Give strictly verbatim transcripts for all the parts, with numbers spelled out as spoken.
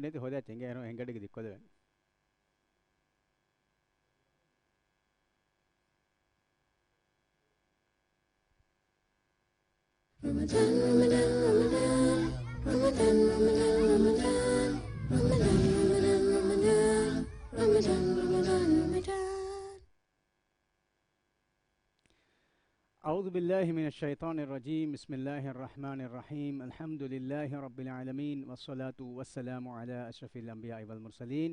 ނެތި ހޯދާ ތިނގޭ އެހެން ހެންގަޑިގެ ދިއްކޮލެވެން. أعوذ بالله من الشيطان الرجيم. بسم الله الرحمن الرحيم. الحمد لله رب العالمين، والصلاة والسلام على أشرف الأنبياء والمرسلين،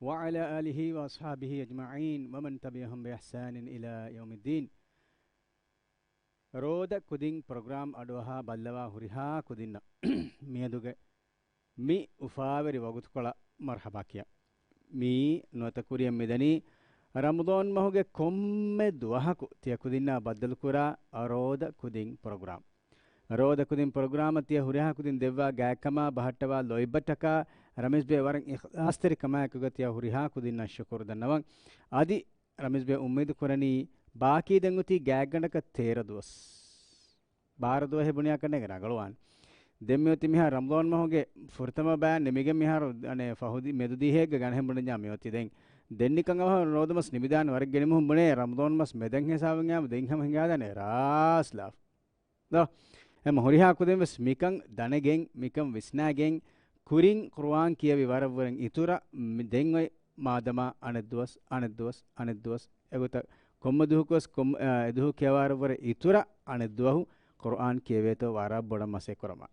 وعلى آله وأصحابه أجمعين، ومن تبعهم بإحسان إلى يوم الدين. ރޯދަ ކުދިން ޕްރޮގްރާމް އަޑުއަހާ ބައްލަވާ ހުރިހާ ކުދިންނަށް މިއަދުގެ މި އުފާވެރި ވަގުތުކޮޅަށް މަރްޙަބާ ކިޔަން. މިއީ ނުވަތަ ކުރިއަށް މިދަނީ ރަމަޟާން މަހުގެ ކޮންމެ ދުވަހަކު ތިޔަ ކުދިންނާ ބައްދަލުކުރާ ރޯދަ ކުދިން ޕްރޮގްރާމް. ރޯދަ ކުދިން ޕްރޮގްރާމަށް ތިޔަ ހުރިހާ ކުދިން ދެއްވާ ގާތްކަމާ ބަހައްޓަވާ ލޯތްބަށްޓަކާ ރަމީޒްބެ ވަރަށް އިޚްލާޞްތެރިކަމާއެކުގަ ތިޔަ ހުރިހާ ކުދިންނަށް ޝުކުރު ދަންނަވަން. އަދި ރަމީޒްބެ އުއްމީދު ކުރަނީ ބާކީ ދެން އޮތީ ގާތްގަނޑަކަށް ތޭރަ ދުވަސް. ބާރަ ދުވަހެއް ބުނިޔާ ކަންނޭނގެ ރަނގަޅުވާނެ. ދެން މިއޮތީ މިހާރު ރަމަޟާން މަހުގެ ފުރަތަމަ ބަޔާން ނިމިގެން މިހާރު އަނެއް ފަހު ދި-، މެދު ދިހައެއްގަ ގަނެހެން ބުނަންޏާ މިއޮތީ ދެން. ދެން ނިކަން އަވަހަށް ރޯދަމަސް ނިމިދާނެ ވަރަށް ގިނަ މީހުން ބުނޭ ރަމަޟާން މަސް މެދަން ހިސާބުން އައިމަ ދެން ހަމަ ހިނގާދާނެ ރާސް ލާފް. ދޯ. އެމަ ހުރިހާ ކުދިން ވެސް މިކަން ދަނެގެން، މިކަން ވިސްނާގެން، ކުރިން ޤުރުއާން ކިޔެވި ވަރަށްވުރެން އިތުރަށް މި ދެން އޮތް މާދަމާ އަނެއް ދުވަސް، އަނެއް ދުވަސް، އަނެއް ދުވަސް، އެގޮތަށް ކޮންމެ ދުވަހަކުވެސް ކޮން-، އާ، އެ ދުވަހު ކިޔަވާރަށްވުރެ އިތުރަށް އަނެއް ދުވަހު ޤުރުއާން ކިޔެވޭތޯ ވަރަށް ބޮޑަށް މަސައްކަތް ކުރަމާ.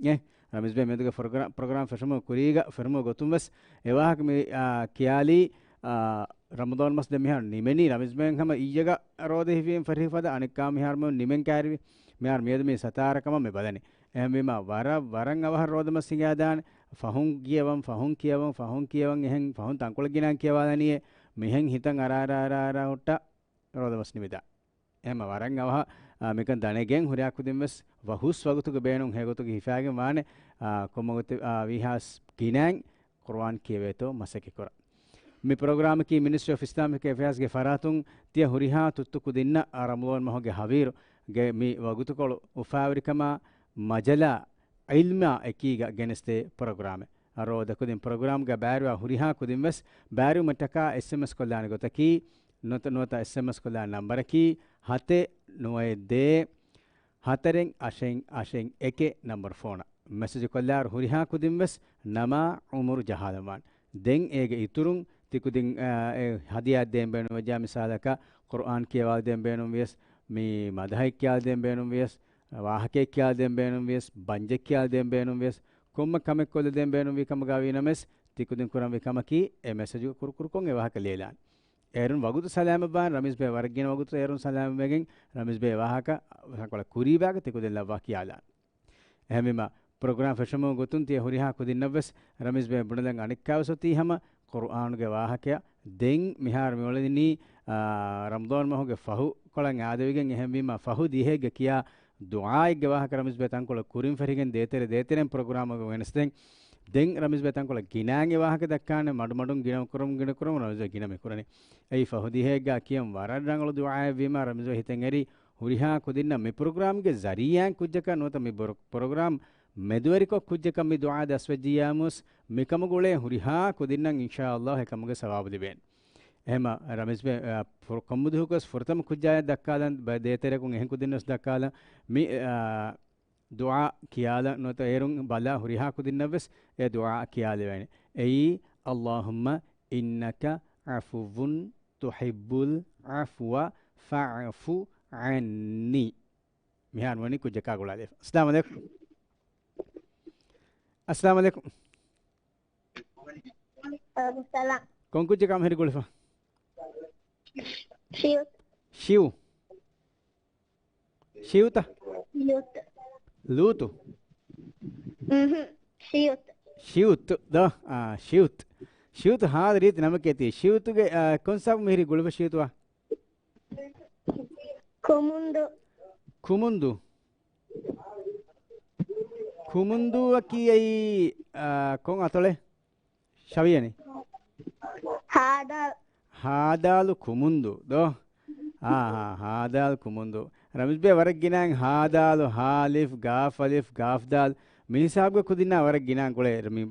އެ، ރަމީޒް ބޭ މެދުގެ ފްރޮގްރާ-، ޕްރޮގްރާމް ފެށުމުގެ ކުރީގަ ފެށުމުގެ ގޮތުން ވެސް އެ ވާހަކަ މި، އާ، ކިޔާލީ، އާ، ރަމަޟާން މަސް ދެން މިހާރު ނިމެނީ، ރަމީޒް ބޭން ހަމަ އިއްޔެގަ ރޯދަ ހިފީމަ ފަރިހިފަދަ އަނެއްކާ މިހާރު މި ނިމެން ކައިރިވި. މިހާރު މިއަދު މީ ސަތާރަ ކަމަށް މި ބަލަނީ. އެހެންވީމަ ވަރަށް، ވަރަށް އަވަހަށް ރޯދަ މަސް ހިނގާދާނެ. ފަހުން ކިޔަވަން، ފަހުން ކިޔަވަން، ފަހުން ކިޔަވަން، އެހެން ފަހުން ތަންކޮޅެއް ގިނައިން ކިޔަވާލަނީއޭ. މިހެން ހިތަށް އަރާ، އަރާ، އަރާ، އަރާ ހުއްޓާ ރޯދަ މަސް ނިމިދާ. އެހެންމަ ވަރަށް އަވަހަށް، އާ، މިކަން ދަނެގެން ހުރިހާ ކުދިން ވެސް ވަ-، ހުސް ވަގުތުގެ ބޭނުން ހެޔޮ ގޮތުގަ ހިފާގެން ވާނެ، އާ، ކޮންމެ ގޮތެއް، އާ، ވީހާވެސް ގިނައިން ޤުރުއާން ކިޔެވޭތޯ މަސައްކަތް ކުރަން. މި ޕްރޮގްރާމަކީ މިނިސްޓްރީ އޮފް އިސްލާމިކް އެފެއާޒްގެ ފަރާތުން ތިޔަ ހުރިހާ ތުއްތު ކުދިންނަށް ރަމަޟާން މަހުގެ ހަވީރުގެ މި ވަގުތުކޮޅު އުފާވެރިކަމާ މަޖަލާ ޢިލްމާ އެކީގަ ގެނެސްދޭ ޕްރޮގްރާމެއް. ރޯދަ ކުދިން ޕްރޮގްރާމްގަ ބައިވެރިވާ ހުރިހާ ކުދިން ވެސް ބައިވެރިވުމަށްޓަކާ އެސްއެމްއެސް ކޮށްލާނެ ގޮތަކީ، ނުވަތަ، ނުވަތަ އެސްއެމްއެސް ކޮށްލާނެ ނަންބަރަކީ ހަތެއް ނުވައެއް ދޭއް ހަތަރެއް އަށެއް އަށެއް އެކެއް ނަންބަރު ފޯނަށް. މެސެޖު ކޮށްލާއިރު ހުރިހާ ކުދިން ވެސް ނަމާ އުމުރު ޖަހާލަންވާނެ. ދެން އޭގެ އިތުރުން ތި ކުދިން، އާ، އެ ހަދިޔާ ދޭން ބޭނުންވެއްޖާ މިސާލަކަށް ޤުރުއާން ކިޔަވާލަދޭން ބޭނުންވިޔަސް، މި މަދަހައެއް ކިޔާލަދޭން ބޭނުންވިޔަސް، ވާހަކައެއް ކިޔާލަދޭން ބޭނުންވިޔަސް، ބަންޖެއް ކިޔާލަދޭން ބޭނުންވިޔަސް، ކޮންމެ ކަމެއް ކޮށްލަދޭން ބޭނުންވީ ކަމުގަ ވީނަމަވެސް، ތި ކުދިން ކުރަންވީ ކަމަކީ އެ މެސެޖު ކުރުކުރުކޮށް އެ ވާހަކަ ލިޔެލާން. އޭރުން ވަގުތު ސަލާމަތްވާން ރަމީޒް ބޭ ވަރަށް ގިނަ ވަގުތު އޭރުން ސަލާމަތްވެގެން ރަމީޒް ބޭ ވާހަކަ ކޮޅަށް ކުރީބާގަ ތި ކުދިން ލައްވާ ކިޔާލާން. އެހެންވީމަ، ޕްރޮގްރާމް ފެށުމުގެ ގޮތުން ތިޔަ ހުރިހާ ކުދިންނަށްވެސް ރަމީޒް ބޭ ބުނެލަން އަނެއްކާވެސް އޮތީ ހަމަ ޤުރުއާނުގެ ވާހަކަޔަށް. ދެން މިހާރު މިއުޅެނީ، އާ، ރަމަޟާން މަހުގެ ފަހު ކޮޅަށް އާދެވިގެން. އެހެންވީމަ، ފަހު ދިހައެއްގަ ކިޔާ ދުޢާއެއްގެ ވާހަކަ ރަމީޒް ބޭ ތަންކޮޅަށް ކުރިން ފެށިގެން ދޭތެރެ ދޭތެރެން ޕްރޮގްރާމުގަ ގެނެސްދޭން. ދެން ރަމީޒް ބޭ ތަންކޮޅަށް ގިނައިން އެ ވާހަކަ ދައްކާނެ މަޑުމަޑުން ގިނަ ކުރަމުން ގިނަ ކުރަމުން ރަމީޒް ބޭ ގިނަ މި ކުރަނީ. އެއީ ފަހު ދިހައެއްގަ ކިޔަން ވަރަށް ރަނގަޅު ދުޢާއެއްވީމަ ރަމީޒް ބޭ ހިތަށް އެރީ ހުރިހާ ކުދިންނަށް މި ޕްރޮގްރާމްގެ ޒަރީޢާއިން ކުއްޖަކަށް ނުވަތަ މި ބޮރު-، ޕްރޮގްރާމް މެދުވެރިކޮށް ކުއްޖަކަށް މި ދުޢާ ދަސްވެއްޖިއްޔާމުސް މިކަމުގަ އުޅޭ ހުރިހާ ކުދިންނަށް އިންޝާﷲ އެކަމުގެ ސަވާބު ލިބޭނެ. އެހެންމަ ރަމީޒް ބޭ، އާ، ފުރ-، ކޮންމެ ދުވަހަކުވެސް ފުރަތަމަ ކުއްޖާޔަށް ދައްކާލަން ބަ-، ދޭތެރެކުން އެހެން ކުދިންނަށް ދައްކާލަން މި، އާ، ދުޢާ ކިޔާލަން ނުވަތަ އޭރުން ބަލާ ހުރިހާ ކުދިންނަށްވެސް އެ ދުޢާ ކިޔާލެވޭނެ. އެއީ، اللهم إنك عفو تحب العفو فاعف عني. މިހާރު ވަނީ ކުއްޖަކާ ގުޅާލި. އައްސަލާމު ޢަލައިކުމް. އައްސަލާމު ޢަލައިކުމް. ސަލާމް. ކޮން ކުއްޖަކާ މިހިރީ ގުޅިފަ؟ ޝިޔު. ޝިޔު. ޝިޔުތަ؟ ޔޫތު. ލޫތު؟ އުނހު. ޝިޔުތު. ޝިޔުތު ދޯ؟ އާ، ޝިޔުތު. ޝިޔުތު ހާދަ ރީތި ނަމެކޭ ތީ. ޝިޔުތުގެ، އާ، ކޮން ސަބަބުން މިހިރީ ގުޅިފަ ޝިޔުތުއާ؟ ކުމުންދު. ކުމުންދު. ކުމުންދޫއަކީ އެއީ، އާ، ކޮން އަތޮޅެއް؟ ޝަވިޔަނި. ހާދާލު. ހާދާލު ކުމުންދު ދޯ؟ އާ، ހާ، ހާދާލު ކުމުންދު. ރަމީޒް ބޭ ވަރަށް ގިނައިން ހާދާލު، ހާލިފް، ގާފަލިފް، ގާފްދާލް. މި ހިސާބުގަ ކުދިންނާ ވަރަށް ގިނައިން ގުޅޭ. މި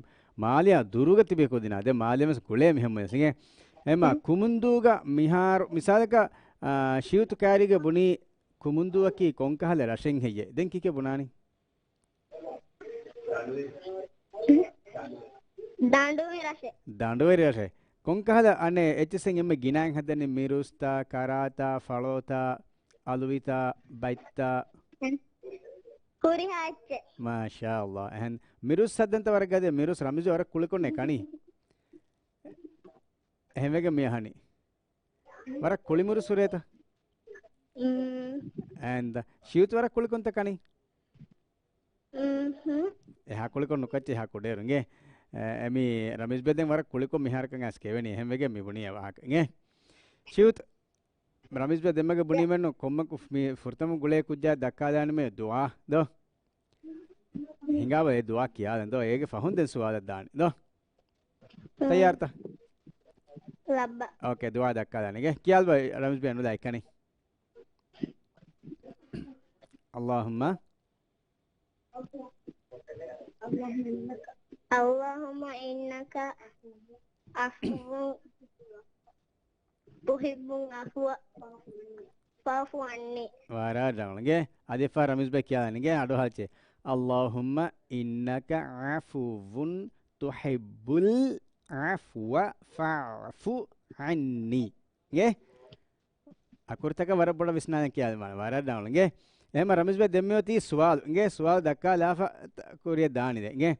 މާލެއާ ދުރުގަ ތިބޭ ކުދިންނާ ދެން މާލެ ވެސް ގުޅޭ މިހެން ވެސް އިނގޭ. އެމާ ކުމުންދޫގަ މިހާރު މިސާލަކަށް، އާ، ޝިޔުތު ކާރީގަ ބުނީ ކުމުންދޫއަކީ ކޮންކަހަލަ ރަށެއް ހެއްޔޭ؟ ދެން ކިކޭ ބުނާނީ؟ ދަނޑުވެރި ރަށެއް. ދަނޑުވެރި ރަށެއް. ކޮންކަހަލަ އަނެއް އެއްޗިސެން އެންމެ ގިނައިން ހަދަނީ މިރުސްތާ، ކަރާތާ، ފަޅޯތާ، އަލުވިތާ، ބައްތާ؟ ހުރިހާ އެއްޗެއް. މާޝާﷲ. އެހެން މިރުސް ހައްދަންތަ ވަރަށް ގަދަ މިރުސް ރަމިޒު ވަރަށް ކުޅިކޮށްނޭ ކަނީ. އެހެންވެގެން މި އަހަނީ. ވަރަށް ކުޅި މިރުސް ހުރޭތަ؟ އޭން ޝިޔުތު ވަރަށް ކުޅިކޮށްތަ ކަނީ؟ އެހާ ކުޅިކޮށް ނުކައްޗެ އެހާ ކުޑައިރު އިނގޭ. އެ، އެ، މި ރަމީޒް ބެ ދެން ވަރަށް ކުޅިކޮށް މިހާރަކަށް އައިސް ކެވެނީ. އެހެންވެގެން މި ބުނީ އެ ވާހަކަ އިނގޭ. ޝިޔުތު ރަމީޒް ބެ ދެންމެގެ ބުނީމެއްނު ކޮންމެ ކު-، މި ފުރަތަމަ ގުޅޭ ކުއްޖާ ދައްކާލާނަމޭ ދުޢާ ދޯ؟ ހިނގާބަ އެ ދުޢާ ކިޔާލަން ދޯ؟ އޭގެ ފަހުން ދެން ސުވާލަށް ދާނެ ދޯ؟ ތައްޔާރުތަ؟ ލައްބަ. އޯކޭ، ދުޢާ ދައްކާލާނެގެ. ކިޔާލްބަ ރަމީޒް ބެ ނުލާ އެކަނި. اللهم. اللهم إنك عفو تحب العفو فاعف عني. ވަރަށް ރަނގަޅު. އިނގޭ، އަދި އެއްފަހަރު ރަމީޒް ބެ ކިޔާލަން އިނގޭ، އަޑު އަހާލައްޗޭ. اللهم إنك عفو تحب العفو فاعف عني. އިނގޭ؟ އަކުރުތަކަށް ވަރަށް ބޮޑަށް ވިސްނާލަން ކިޔާލަން ވާނެ. ވަރަށް ރަނގަޅު. އިނގޭ؟ އެހެންމަ ރަމީޒް ބެ ދެންމެ އޮތީ ސުވާލު. އިނގޭ؟ ސުވާލު ދައްކާލާފަ ތަ-، ކުރިޔަށް ދާނީ ދެން. އިނގޭ؟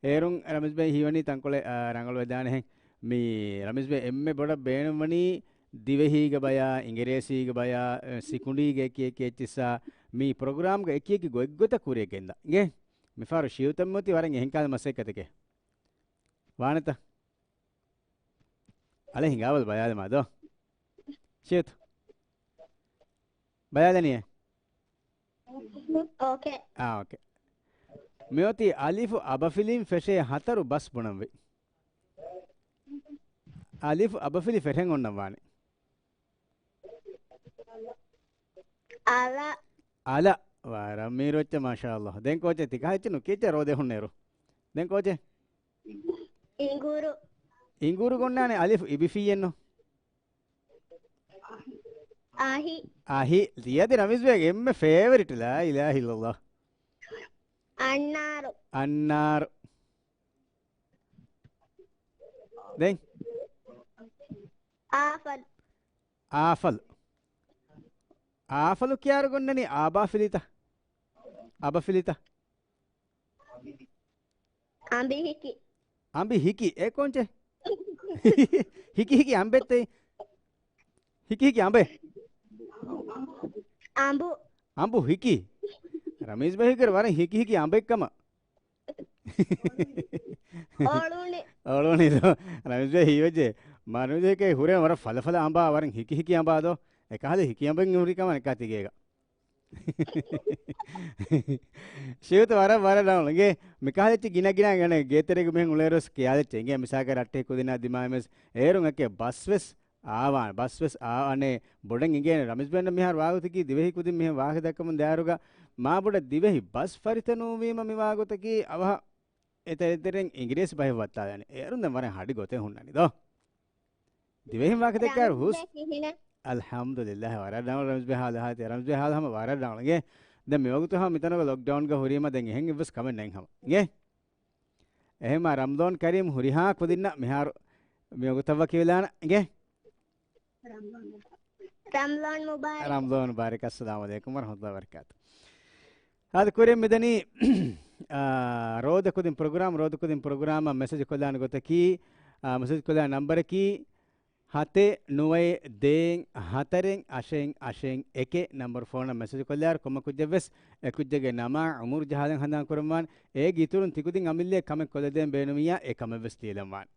އޭރުން ރަމީޒް ބެ ހީވަނީ ތަންކޮޅެއް، އާ، ރަނގަޅުވެދާނެހެން. މި ރަމީޒް ބެ އެންމެ ބޮޑަށް ބޭނުންވަނީ ދިވެހީގެ ބަޔާ، އިނގިރޭސީގެ ބަޔާ، އެ، ސިކުނޑީގެ އެކި އެކި އެއްޗިއްސާ، މި ޕްރޮގްރާމްގެ އެކި އެކި ގޮތްގޮތަށް ކުރިޔަށް ގެންދާ. އިނގޭ؟ މިފަހަރު ޝިޔުތައް މިއޮތީ ވަރަށް އެހެން ކަހަލަ މަސައްކަތެކޭ. ވާނެތަ؟ އަލެ ހިނގާވަލް ބަޔާލަމާ ދޯ. ޝިޔުތު. ބަޔާލަނީއޭ؟ އޯކޭ. އާ، އޯކޭ. މިއޮތީ އަލިފު އަބަފިލިން ފެށޭ ހަތަރު ބަސް ބުނަންވީ. އަލިފު އަބަފިލި ފެށެން އޮންނަން ވާނެ. އަލަ. އަލަ. ވަރަށް މީރު އެއްޗެއް، މާޝާﷲ. ދެން ކޯޗެއް ތިކަހައްޗެއް ނުކިޔައްޗެއް ރޯދެ ހުންނޭރު. ދެން ކޯޗެއް؟ އިނގުރު. އިނގުރު ގޮންނާނެ އަލިފު އިބިފިއްޔެއްނު. އަހި. އަހި. ތިޔަދި ރަމީޒް ބޭގެ އެންމެ ފޭވަރިޓް، ލާ އިލާހަ އިއްލައްލާހު. އަންނާރު. އަންނާރު. ދެން؟ އާފަލް. އާފަލް. އާފަލު ކިޔާރު ގޮންނަނީ އާބާފިލިތަ؟ އަބަފިލިތަ؟ އަނބިހިކި. އަނބިހިކި؟ އެ ކޯންޗެއް؟ ހިކި ހިކި އަނބެއްތޭ. ހިކި ހިކި އަނބެއް. އަނބު. އަނބު ހިކި. ރަމީޒް ބަހީގެ ވަރަށް ހިކި ހިކި އަނބެއްކަމަށް. އޮޅުނި. އޮޅުނި ދޯ. ރަމީޒް ބަހީ ހީވެއްޖެ. މަރުމީޒެކޭ ހުރޭ ވަރަށް ފަލަފަލަ އަނބާ ވަރަށް ހިކި ހިކި އަނބާ ދޯ. އެކަހަލަ ހިކި އަނބެއް ހުރި ކަމަށް ނިކާ ތިގޭގަ. ޝިޔުތު ވަރަށް، ވަރަށް ރަނގަޅު. އިނގޭ، މިކަހަލަ އެއްޗެއް ގިނަ ގިނަ ގަނެ ގޭތެރޭގަ މިހެން އުޅޭރުވެސް ކިޔާލެއްޗެއް. އިނގޭ، މިސާލަކަށް ރައްޓެހި ކުދިންނާ ދިމާވެސް އޭރުން އެކޭ ބަސްވެސް އާވާނެ، ބަސްވެސް އާ، އަނެއް ބޮޑެން އިނގޭނެ. ރަމީޒް ބެންނަ މިހާރު ވާގޮތަކީ ދިވެހި ކުދިން މިހެން ވާހަކަ ދައްކަމުން ދާއިރުގަ މާ ބޮޑަށް ދިވެހި ބަސް ފަރިތަ ނޫންވީމަ މި ވާގޮތަކީ އަވަހަށް އެތެރެ އިނގިރޭސި ބަހެއް ވައްތާލާނެ. އޭރުން ދެން ވަރަށް ހަޑި ގޮތެއް ހުންނަނީ ދޯ. ދިވެހިން ވާހަކަ ދެއްކާރު ހުސް. ރަމްޒް ބެ ކިހިނެއް؟ އަލްޙަމްދުލިއްލާހި، ވަރަށް ރަނގަޅު ރަމްޒް ބެ ހާލު ހާލަތި، ރަމްޒް ބެ ހާލު ހަމަ ވަރަށް ރަނގަޅު އިނގޭ. ދެން މިވަގުތު ހަމަ މިތަނުގަ ލޮކްޑައުންގަ ހުރީމަ ދެން އެހެން އެއްވެސް ކަމެއް ނެތް ހަމަ އިނގޭ. އެހެންމަ ރަމްޟާން ކަރީމް ހުރިހާ ކުދިންނަށް މިހާރު މިވަގުތަށް ވަކިވެލާނަ އިނގޭ. ރަމްޟާން މުބާރަކް. ރަމްޟާން މުބާރަކް. އައްސަލާމު ޢަލައިކުމް ވަރަޙްމަތުﷲ ވަބަރަކާތު. ހާދަ ކުރިން މިދަނީ، އާ، ރޯދަ ކުދިން ޕްރޮގްރާމް، ރޯދަ ކުދިން ޕްރޮގްރާމަށް މެސެޖް ކޮށްލާނެ ގޮތަކީ، އާ، މެސެޖް ކޮށްލާނެ ނަންބަރަކީ ހަތެއް ނުވައެއް ދޭއް ހަތަރެއް އަށެއް އަށެއް އެކެއް ނަންބަރު ފޯނަށް މެސެޖް ކޮށްލާއިރު ކޮންމެ ކުއްޖެއްވެސް އެ ކުއްޖެއްގެ ނަމާ އުމުރު ޖަހާލަން ހަނދާން ކުރަންވާނެ. އޭގެ އިތުރުން ތިކުދިން އަމިއްލައަށް ކަމެއް ކޮށްލަދޭން ބޭނުމިއްޔާ އެ ކަމެއްވެސް ލިޔެލަންވާނެ.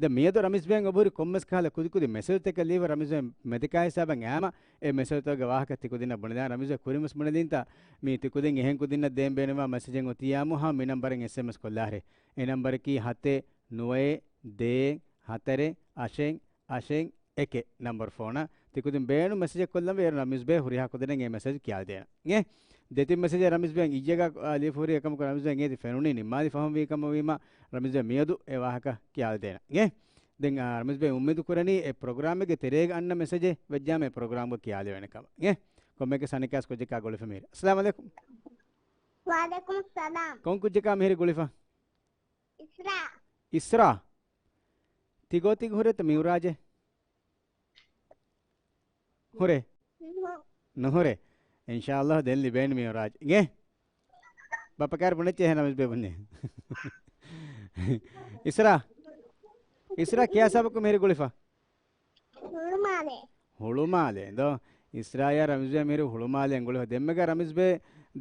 ދެން މިއަދު ރަމީޒް ބެން އެބަހުރި ކޮންމެސް ކަހަލަ ކުދިކުދި މެސެޖުތަކެއް ލިޔެފަ ރަމީޒް ބެން މެދެކާ ހިސާބަށް އައިމަ އެ މެސެޖުތަކުގެ ވާހަކަ ތިކުދިންނަށް ބުނެދާނެ. ރަމީޒް ބެ ކުރިންވެސް ބުނެލީންތަ؟ މީ ތިކުދިން އެހެން ކުދިންނަށް ދޭން ބޭނުންވާ މެސެޖެއް އޮތިއްޔާމު ހަމަ މި ނަންބަރަށް އެސްއެމްއެސް ކޮށްލާށޭ. އެ ނަންބަރަކީ ހަތެއް ނުވައެއް ދޭއް ހަތަރެއް އަށެއް އަށެއް އެކެއް ނަންބަރު ފޯނަށް. ތިކުދިން ބޭނުން މެސެޖެއް ކޮށްލަންވީ އޭރު ރަމީޒް ބެ ހުރިހާ ކުދިންނަށް އެ މެސެޖް ކިޔާދޭނަން. އިނގޭ؟ ދެތިން މެސެޖެއް ރަމީޒް ބެ އިއްޔެގަ، އާ، ލިޔެފަ ހުރި އެކަމަކު ރަމީޒް ބެ އޭތި ފެނުނީ ނިންމާލި ފަހުން ވީ ކަމަށް ވީމަ، ރަމީޒް ބެ މިއަދު އެ ވާހަކަ ކިޔާލަދޭނަ. އިނގޭ؟ ދެން، އާ، ރަމީޒް ބެ އުއްމީދު ކުރަނީ އެ ޕްރޮގްރާމެއްގެ ތެރޭގަ އަންނަ މެސެޖެއް ވެއްޖާމެ ޕްރޮގްރާމްގަ ކިޔާލެވޭނެ ކަމަށް. އިނގޭ؟ ކޮންމެއަކަސް އަނެއްކާސް ކުއްޖަކާ ގުޅިފަ މިހިރި. އައްސަލާމު ޢަލައިކުމް. ވަޢަލައިކުމުއްސަލާމް. ކޮން ކުއްޖަކާ މިހިރި ގުޅިފަ؟ އިސްރާ. އިސްރާ؟ ތި ގޯތިގަ ހުރޭތަ މިޢުރާޖެއް؟ ހުރޭ؟ ނުހު. ނުހުރޭ. އިންޝާﷲ ދެން ލިބޭނެ މިޢުރާޖް. އިނގޭ؟ ބައްޕަ ކާރި ބުނެއްޗޭ ހެނަމިސް ބޭބުންޏޭ. އިސްރާ. އިސްރާ ކިޔާ ސަބަކު މިހިރި ގުޅިފަ؟ ހުޅުމާލެ. ހުޅުމާލެ ދޯ. އިސްރާޔާ ރަމީޒް ބޭ މިހިރި ހުޅުމާލެ ގުޅިފަ. ދެންމެގަ ރަމީޒް ބޭ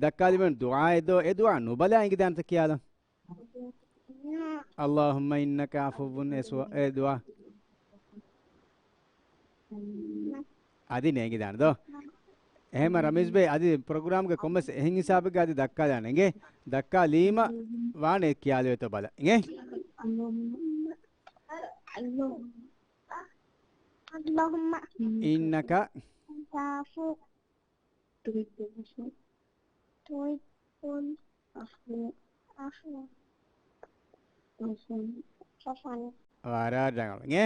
ދައްކާލިބެން ދުޢާއެއް ދޯ. އެ ދުޢާ ނުބަލާ އެނގިދާނެތަ ކިޔާލަން. اللهم إنك عفو އެ ސުވާ-، އެ ދުޢާ. އަދި ނޭނގިދާނެ ދޯ. އެހެމަ ރަމީޒް ބޭ އަދި ޕްރޮގްރާމްގެ ކޮންމެސް އެހެން ހިސާބެއްގަ އަދި ދައްކާލާނެ އިނގޭ. ދައްކާލީމަ ވާނެ ކިޔާލެވޭތޯ ބަލަ. އިނގޭ؟ اللهم إنك تعفو تحب العفو. تحب العفو. ވަރަށް ރަނގަޅު. އިނގޭ؟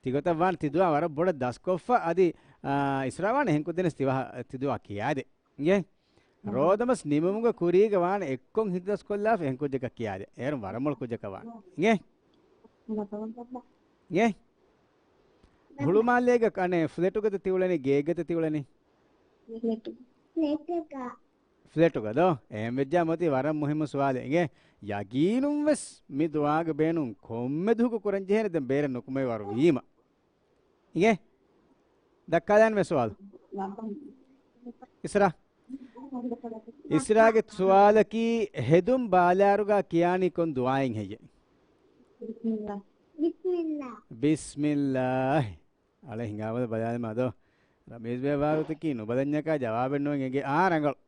ތިގޮތަށް ވާން ތި ދުޢާ ވަރަށް ބޮޑަށް ދަސްކޮށްފަ އަދި، އާ، އިސްރާ ވާން އެހެން ކުދިނެސް ތި ވާ-، ތި ދުޢާ ކިޔާދޭ. އިނގޭ؟ ރޯދަމަސް ނިމުމުގެ ކުރީގަ ވާން އެއްކޮށް ހިތްދަސްކޮށްލާފަ އެހެން ކުއްޖަކަށް ކިޔާދޭ. އޭރުން ވަރަށް މޮޅު ކުއްޖަކަށް ވާން. އިނގޭ؟ އިނގޭ؟ ހުޅުމާލޭގަ އަނެއް ފްލެޓުގަތަ ތިއުޅެނީ، ގޭގަތަ ތިއުޅެނީ؟ ފްލެޓު. ފްލެޓުގަ. ފްލެޓުގަ ދޯ؟ އެހެން ވެއްޖާ މޮތީ ވަރަށް މުހިއްމު ސުވާލެއް އިނގޭ. ޔަގީނުން ވެސް މި ދުޢާގެ ބޭނުން ކޮންމެ ދުވަހަކު ކުރަން ޖެހޭނެ ދެން ބޭރަށް ނުކުމެވި ވަރު ވީމަ. އިނގޭ؟ ދައްކާލާން މި ސުވާލު. އިސްރާ. އިސްރާގެ ސުވާލަކީ ހެދުން ބާލާރުގަ ކިޔާނީ ކޮން ދުޢާއެއް ހެއްޔޭ؟ ބިސްމިއްލާ. ބިސްމިއްލާ. އަޅެ ހިނގާބަލަ ބަލާލަމާ ދޯ. ރަމީޒް ބޭ ވާގޮތަކީ ނުބަލަންޏަކާ ޖަވާބެއް ނުވެން އެނގޭ. އާ ރަނގަޅު.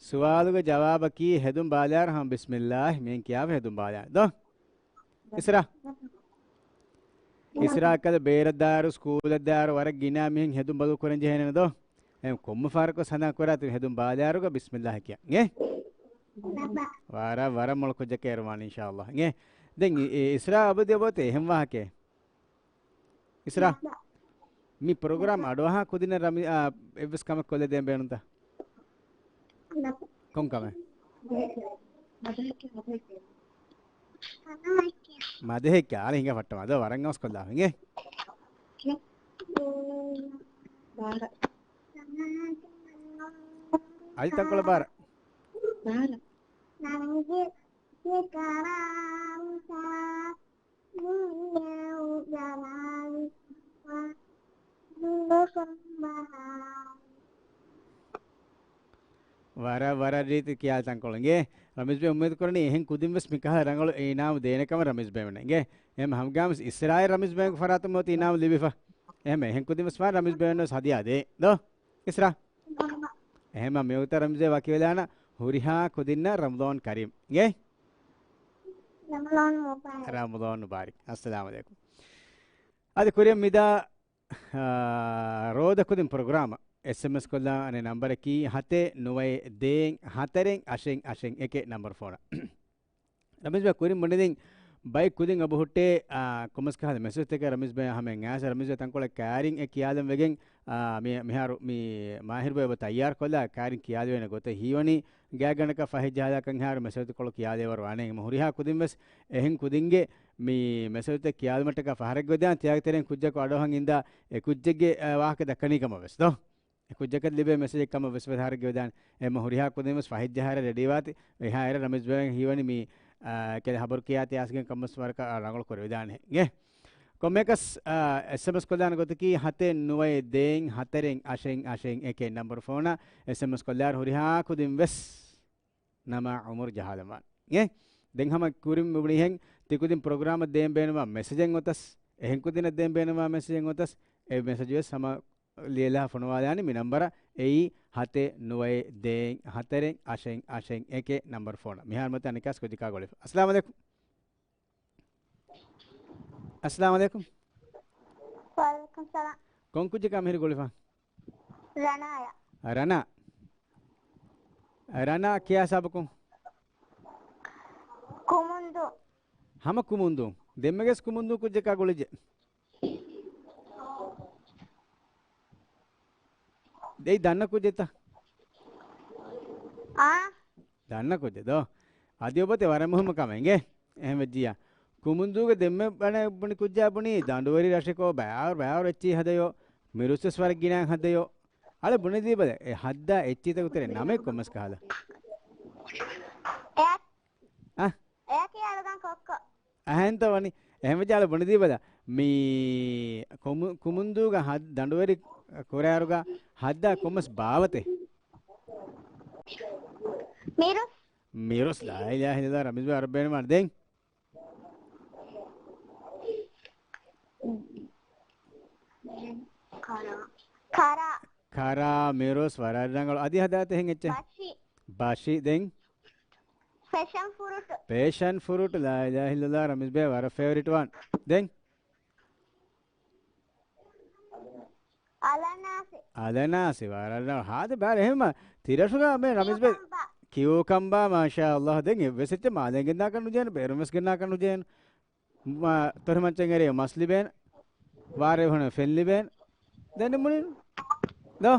ސުވާލުގެ ޖަވާބަކީ ހެދުން ބާލާރު ހަމަ ބިސްމިއްލާހި މިހެން ކިޔާފަ ހެދުން ބާލާނެ ދޯ. އިސްރާ. އިސްރާ ކަލަ ބޭރަށް ދާއިރު، ސްކޫލަށް ދާއިރު ވަރަށް ގިނަ މިހެން ހެދުން ބަދަލު ކުރަން ޖެހޭނެ ދޯ. އެ ކޮންމެ ފަހަރަކު ސަނާ ކުރާތި ހެދުން ބާލާރުގަ ބިސްމިއްލާހި ކިޔާ. އިނގޭ؟ ވަރަށް، ވަރަށް މޮޅު ކުއްޖަކަށް އެރުވާނެ އިންޝާﷲ. އިނގޭ؟ ދެން އި-، އި-، އިސްރާ އަބަދު އެބައޮތޭ އެހެން ވާހަކައެއް. އިސްރާ. މި ޕްރޮގްރާމް އަޑުއަހާ ކުދިންނަށް ރަމި-، އާ، އެއްވެސް ކަމެއް ކޮށްލަދޭން ބޭނުންތަ؟ ކޮން ކަމެއް؟ މަދެހެއްކަ އަޅެ ހިނގާ ފައްޓަމާ ދޯ ވަރަށް އަވަސް ކޮށްލާ ހިނގޭ. އަލި ތަންކޮޅަށް ބާރަ. ވަރަށް، ވަރަށް ރީތި ކިޔާ ތަންކޮޅު އިނގޭ. ރަމީޒް ބޭ އުއްމީދު ކުރަނީ އެހެން ކުދިން ވެސް މިކަހަލަ ރަނގަޅު އިނާމު ދޭނެ ކަމަށް ރަމީޒް ބޭ ވަން އިނގޭ. އެހެން ހަމަގާމިސް އިސްރާއިލް ރަމީޒް ބޭގެ ފަރާތުން މިއޮތީ އިނާމު ލިބިފަ. އެހެން އެހެން ކުދިން ވެސް ވާން ރަމީޒް ބޭ ވަން ވެސް ހަދިޔާ ދޭ. ދޯ؟ އިސްރާ. އެހެން މިއޮތަ ރަމީޒް ބޭ ވަކިވެލާނަ ހުރިހާ ކުދިންނަށް ރަމަޟާން ކަރީމް. އިނގޭ؟ ރަމަޟާން މުބާރަކް. ރަމަޟާން މުބާރަކް. އައްސަލާމު ޢަލައިކުމް. އަދި ކުރިއަށް މިދާ އާ، ރޯދަ ކުދިން ޕްރޮގްރާމަށް އެސްއެމްއެސް ކޮށްލާނެ ނަންބަރަކީ ހަތެއް ނުވައެއް ދޭއް ހަތަރެއް އަށެއް އަށެއް އެކެއް ނަންބަރު ފޯނަށް. ރަމީޒް ބޭ ކުރިން ބުނެދިން ބައެއް ކުދިން އެބަހުއްޓޭ، އާ، ކޮމެންޓްސްގަ ހަދާ މެސެޖްތަކަށް ރަމީޒް ބޭ ހަމައަށް އައިސް ރަމީޒް ބޭ ތަންކޮޅެއް ކައިރިން އެ ކިޔާލަން ވެގެން، އާ، މި-، މިހާރު މި މާހިރު ބޭ އެބަ ތައްޔާރު ކޮށްލާ ކައިރިން ކިޔާލެވޭނެ ގޮތެއް ހީވަނީ ގާތްގަނޑަކަށް ފަހެއް ޖަހާލާކަން ހާރު މެސެޖްތައް ކޮޅު ކިޔާލެވޭވަރު ވާނެ. ހަމަ ހުރިހާ ކުދިން ވެސް އެހެން ކުދިންގެ މި މެސެޖްތައް ކިޔާލުމަށްޓަކާ ފަހަރެއްގަ ވެދާނެ. ތިޔާގެ ތެރެއިން ކުއްޖަކު އަޑުއަހަން އިންދާ އެ ކުއްޖެއްގެ، އަ، ވާހަކަ ދައްކަނީ ކަމަށް ވެސް ދޯ. އެ ކުއްޖަކަށް ލިބޭ މެސެޖެއް ކަމަށް ވެސް ފަހަރެއްގަ ވެދާނެ. އެ މަ ހުރިހާ ކުދިން ވެސް ފަހެއް ޖަހާއިރަށް ރެޑީވާތި. އެހާއިރަށް ރަމީޒް ބޭ ވަން ހީވަނީ މި، އަ، ކެލެ ހަބަރު ކިޔާ ތިޔާސްގެން ކަމަސް ވަރަކަށް ރަނގަޅު ކުރެވިދާނެ. އިނގޭ؟ ކޮންމެއަކަސް، އަ، އެސްއެމްއެސް ކޮށްލާނެ ގޮތަކީ ހަތެއް ނުވައެއް ދޭއް ހަތަރެއް އަށެއް އަށެއް އެކެއް ނަންބަރު ފޯނަށް އެސްއެމްއެސް ކޮށްލާއިރު ހުރިހާ ކުދިން ވެސް ނަމާ އުމުރު ޖަހާލަންވާނެ. އިނގޭ؟ ދެން ހަމަ ކުރިން މި ބުނިހެން ތިކުދިން ޕްރޮގްރާމަށް ދޭން ބޭނުންވާ މެސެޖެއް އޮތަސް، އެހެން ކުދިންނަށް ދޭން ބޭނުންވާ މެސެޖެއް އޮތަސް، އެ މެސެޖު ވެސް ހަމަ ލިޔެލާ ފޮނުވާލާނެ މި ނަންބަރަށް. އެއީ ހަތެއް ނުވައެއް ދޭއް ހަތަރެއް އަށެއް އަށެއް އެކެއް ނަންބަރު ފޯނަށް. މިހާރު މަތި އަނެއްކާސް ކުއްޖަކާ ގުޅިފަ. އައްސަލާމު ޢަލައިކުމް. އައްސަލާމު ޢަލައިކުމް. ވަޢަލައިކުމް ސަލާމް. ކޮން ކުއްޖަކާ މިހިރީ ގުޅިފަ؟ ރަނާޔާ. ރަނާ. ރަނާ ކިޔާ ސާބަކުން. ކުމުންދޫ. ހަމަ ކުމުންދޫ. ދެންމެގެސް ކުމުންދޫ ކުއްޖަކާ ގުޅިއްޖެ. ދެއި ދަންނަ ކުއްޖެތަ؟ އާ. ދަންނަ ކުއްޖެ ދޯ. އަދި އޮބަތެ ވަރަށް މުހިއްމު ކަމެއް އިނގޭ. އެހެން ވެއްޖިއްޔާ. ކުމުންދޫގެ ދެންމެ ބަނެ ބުނި ކުއްޖާ ބުނީ ދަނޑުވެރި ރަށެކޯ ބަޔާރު ބަޔާރު އެއްޗިހި ހަދަޔޯ. މިރުސްވެސް ވަރަށް ގިނައިން ހަދަޔޯ. އަޅެ ބުނެދީބަލަ، އެ ހައްދާ އެއްޗިތަކު ތެރެ ނަމެއް ކޮންމެސް ކަހަލަ؟ އެ-، އަ؟ އެއަކީ އަޅުގަނޑު ކޮއްކޮ. އަހަންތަ ވަނީ. އެހެންވެއްޖެ އަޅެ ބުނެދީބަލަ. މީ ކުމު-، ކުމުންދޫގަ ހަ-، ދަނޑުވެރި ކުރާއިރުގަ ހައްދާ ކޮންމެސް ބާވަތެއް؟ މިރުސް. މިރުސް، ލާ އިލާހަ އިއްލައްލާހް، ރަމީޒް ބޭ ވަރަށް ބޭނުމާ ދެން. ކަރާ. ކަރާ. ކަރާ، މިރުސް، ވަރަށް ރަނގަޅު. އަދި ހަދާތަ އެހެން އެއްޗެއް؟ ބަށި. ބަށި، ދެން؟ ފެޝަން ފުރުޓު. ފެޝަން ފުރުޓު، ލާ އިލާހަ އިއްލައްލާހް، ރަމީޒް ބޭ ވަރަށް ފޭވަރިޓް ވާން. ދެން؟ އަލަނާސި. އަލަނާސި، ވަރަށް ރަނގަޅު. ހާދަ ބާރެއް އެހެންމަ ތިރަށުގަ މޭ ރަމީޒް ބޭ. ކިޔޫކަމްބާ. ކިޔޫކަމްބާ، މާޝާ އައްލާހް. ދެން އެއްވެސް އެއްޗެއް މާލޭން ގެންދާކަށް ނުޖޭނު، ބޭރުން ވެސް ގެންނާކަށް ނުޖޭނު. މަ-، ތޮރިމައްޗަށް އެރި މަސް ލިބޭނެ. ވާރޭ ހުންނަ ފެން ލިބޭނެ. ދެން މުޅިން. ދޯ؟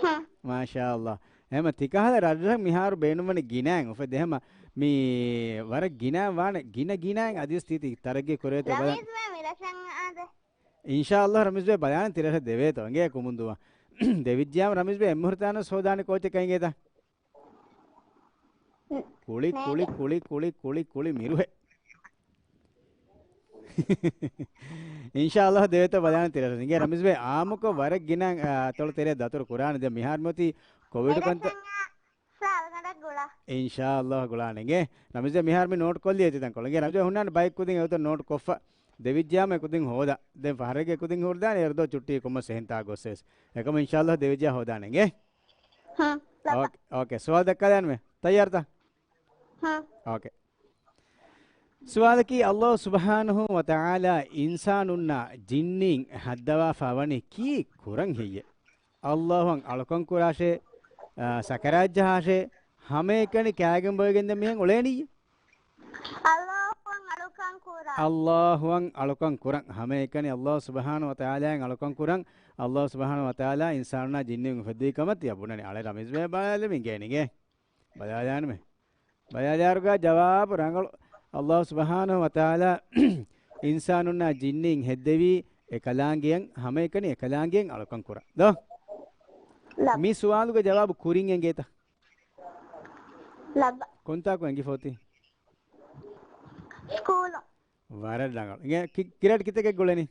ހަ. މާޝާ އައްލާހް. އެހެންމަ ތިކަހަލަ ރަށްރަށް މިހާރު ބޭނުންވަނީ ގިނައިން އުފެދޭ. އެހެންމަ މި ވަރަށް ގިނައިން ވާނެ، ގިނަ ގިނައިން އަދިވެސް ތީތި ތަރައްގީ ކުރޭތޯ ބަލަން. ރަމީޒް ބޭ މިރަށަށް އާދެ. އިންޝާ އައްލާހް ރަމީޒް ބޭ ބަލާނެ ތިރަށަށް ދެވޭތޯ އިނގޭ ކުމުންދޫއަށް. ދެވިއްޖިޔާމަ ރަމީޒް ބޭ އެއްމުހުރި ތާނަސް ހޯދާނެ ކޯޗެއް ކައިގޭތަ؟ ކުޅި، ކުޅި، ކުޅި، ކުޅި، ކުޅި، ކުޅި މިރުހެއް. އިންޝާ އައްލާހް ދެވޭތޯ ބަލާނެ ތިރަށް. އިނގޭ ރަމީޒް ބޭ އާއްމުކޮށް ވަރަށް ގިނަ، އާ، އަތޮޅު ތެރޭ ދަތުރު ކުރާނެ. ދެން މިހާރު މިއޮތީ ކޮވިޑު ކަންތައް. ސާލުގަނޑަށް ގުޅާ. އިންޝާ އައްލާހް ގުޅާނެ އިނގޭ. ރަމީޒް ބޭ މިހާރު މި ނޯޓް ކޮށްލި އެތި ތަންކޮޅު. އިނގޭ ރަމީޒް ބޭ ހުންނާނެ ބައެއް ކުދިން އެގޮތަށް ނޯޓް ކޮށްފަ. ދެވިއްޖިޔާމަ އެ ކުދިން ހޯދާ. ދެން ފަހަރެއްގެ ކުދިން ހުރިދާނެ އޭރު ދޯ ޗުއްޓީ ކޮންމެސް އެހެން ތާ ގޮއްސެވެސް. އެކަމަ އިންޝާ އައްލާހް ދެވިއްޖިޔާ ހޯދާނެ އިނގޭ. ހަ، ލައްބަ. އޯކޭ، އޯކޭ. ސުވާލު ދައްކާލާންމެ. ތައްޔާރުތަ؟ ހަ. އޯކޭ. ސުވާލަކީ، އައްލާހު ސުބްޙާނަހު ވަ ތަޢާލާ އިންސާނުންނާ ޖިންނީން ހައްދަވާފަ ވަނީ ކީއް ކުރަން ހެއްޔެވެ؟ އައްލާހުއަށް އަޅުކަން ކުރާށޭ، އާ، ސަކަރާތް ޖަހާށޭ، ހަމައެކަނި ކާގެން ބޮއެގެން ދެން މިހެން އުޅޭނީ؟ އައްލާހުއަށް އަޅުކަން ކުރަން. އައްލާހުއަށް އަޅުކަން ކުރަން. ހަމައެކަނި އައްލާހު ސުބްޙާނަހު ވަ ތަޢާލާއަށް އަޅުކަން ކުރަން. އައްލާހު ސުބްޙާނަހު ވަ ތަޢާލާ އިންސާނުންނާ ޖިންނިން އުފެއްދީ ކަމަށް ތިޔަ ބުނަނީ. އަޅެ ރަމީޒް ބޭ ބަލާލެމި އިނގޭނެ އިނގޭ. ބަލާލާނަމޭ. ބަލާލާއިރުގަ ޖަވާބު ރަނގަޅު. އައްލާހު ސުބްޙާނަހު ވަ ތަޢާލާ އިންސާނުންނާ ޖިންނީން ހެއްދެވީ އެކަލާނގެއަށް، ހަމައެކަނި އެކަލާނގެއަށް އަޅުކަން ކުރަން. ދޯ؟ ލަ. މި ސުވާލުގެ ޖަވާބު ކުރިން އެނގޭތަ؟ ލައްބަ. ކޮންތާކު އެނގިފަ އޮތީ؟ ސްކޫލު. ވަރަށް ރަނގަޅު. އިނގޭ ކި-، ގްރޭޑް ކިތަކެއް ގުޅެނީ؟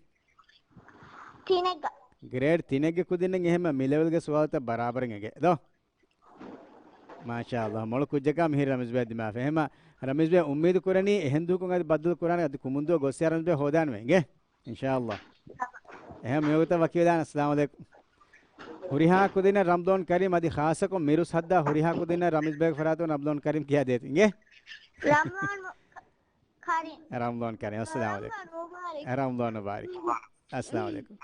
ތިނެއްގަ. ގްރޭޑް ތިނެއްގެ ކުދިންނަށް އެހެންމަ މި ލެވެލްގެ ސުވާލުތައް ބަރާބަރަށް އެނގޭ. ދޯ؟ މާޝާ އައްލާހް، މޮޅު ކުއްޖަކާ މިހިރީ ރަމީޒް ބޭ ދިމާވެފަ. އެހެންމަ ރަމީޒް ބޭ އުއްމީދު ކުރަނީ އެހެން ދުވަހަކުން އަދި ބައްދަލު ކުރާނެ، އަދި ކުމުންދުއަށް ގޮއްސިޔާ ރަމީޒް ބޭ ހޯދާނަމޭ އިނގޭ. އިންޝާ އައްލާހް. އެހެން މިވަގުތަށް ވަކިވެލާނެ. އައްސަލާމު ޢަލައިކުމް. ހުރިހާ ކުދިންނަށް ރަމަޟާން ކަރީމް. އަދި ޚާއްޞަކޮށް މިރުސް ހައްދާ ހުރިހާ ކުދިންނަށް ރަމީޒް ބޭގެ ފަރާތުން ރަމަޟާން ކަރީމް ކިޔާ ދޭތި އިނގޭ. ރަމަޟާން މު-، ކަރީމް. ރަމަޟާން ކަރީމް. އައްސަލާމު ޢަލައިކުމް. ރަމަޟާން މުބާރަކް. ރަމަޟާން މުބާރަކް. އައްސަލާމު ޢަލައިކުމް.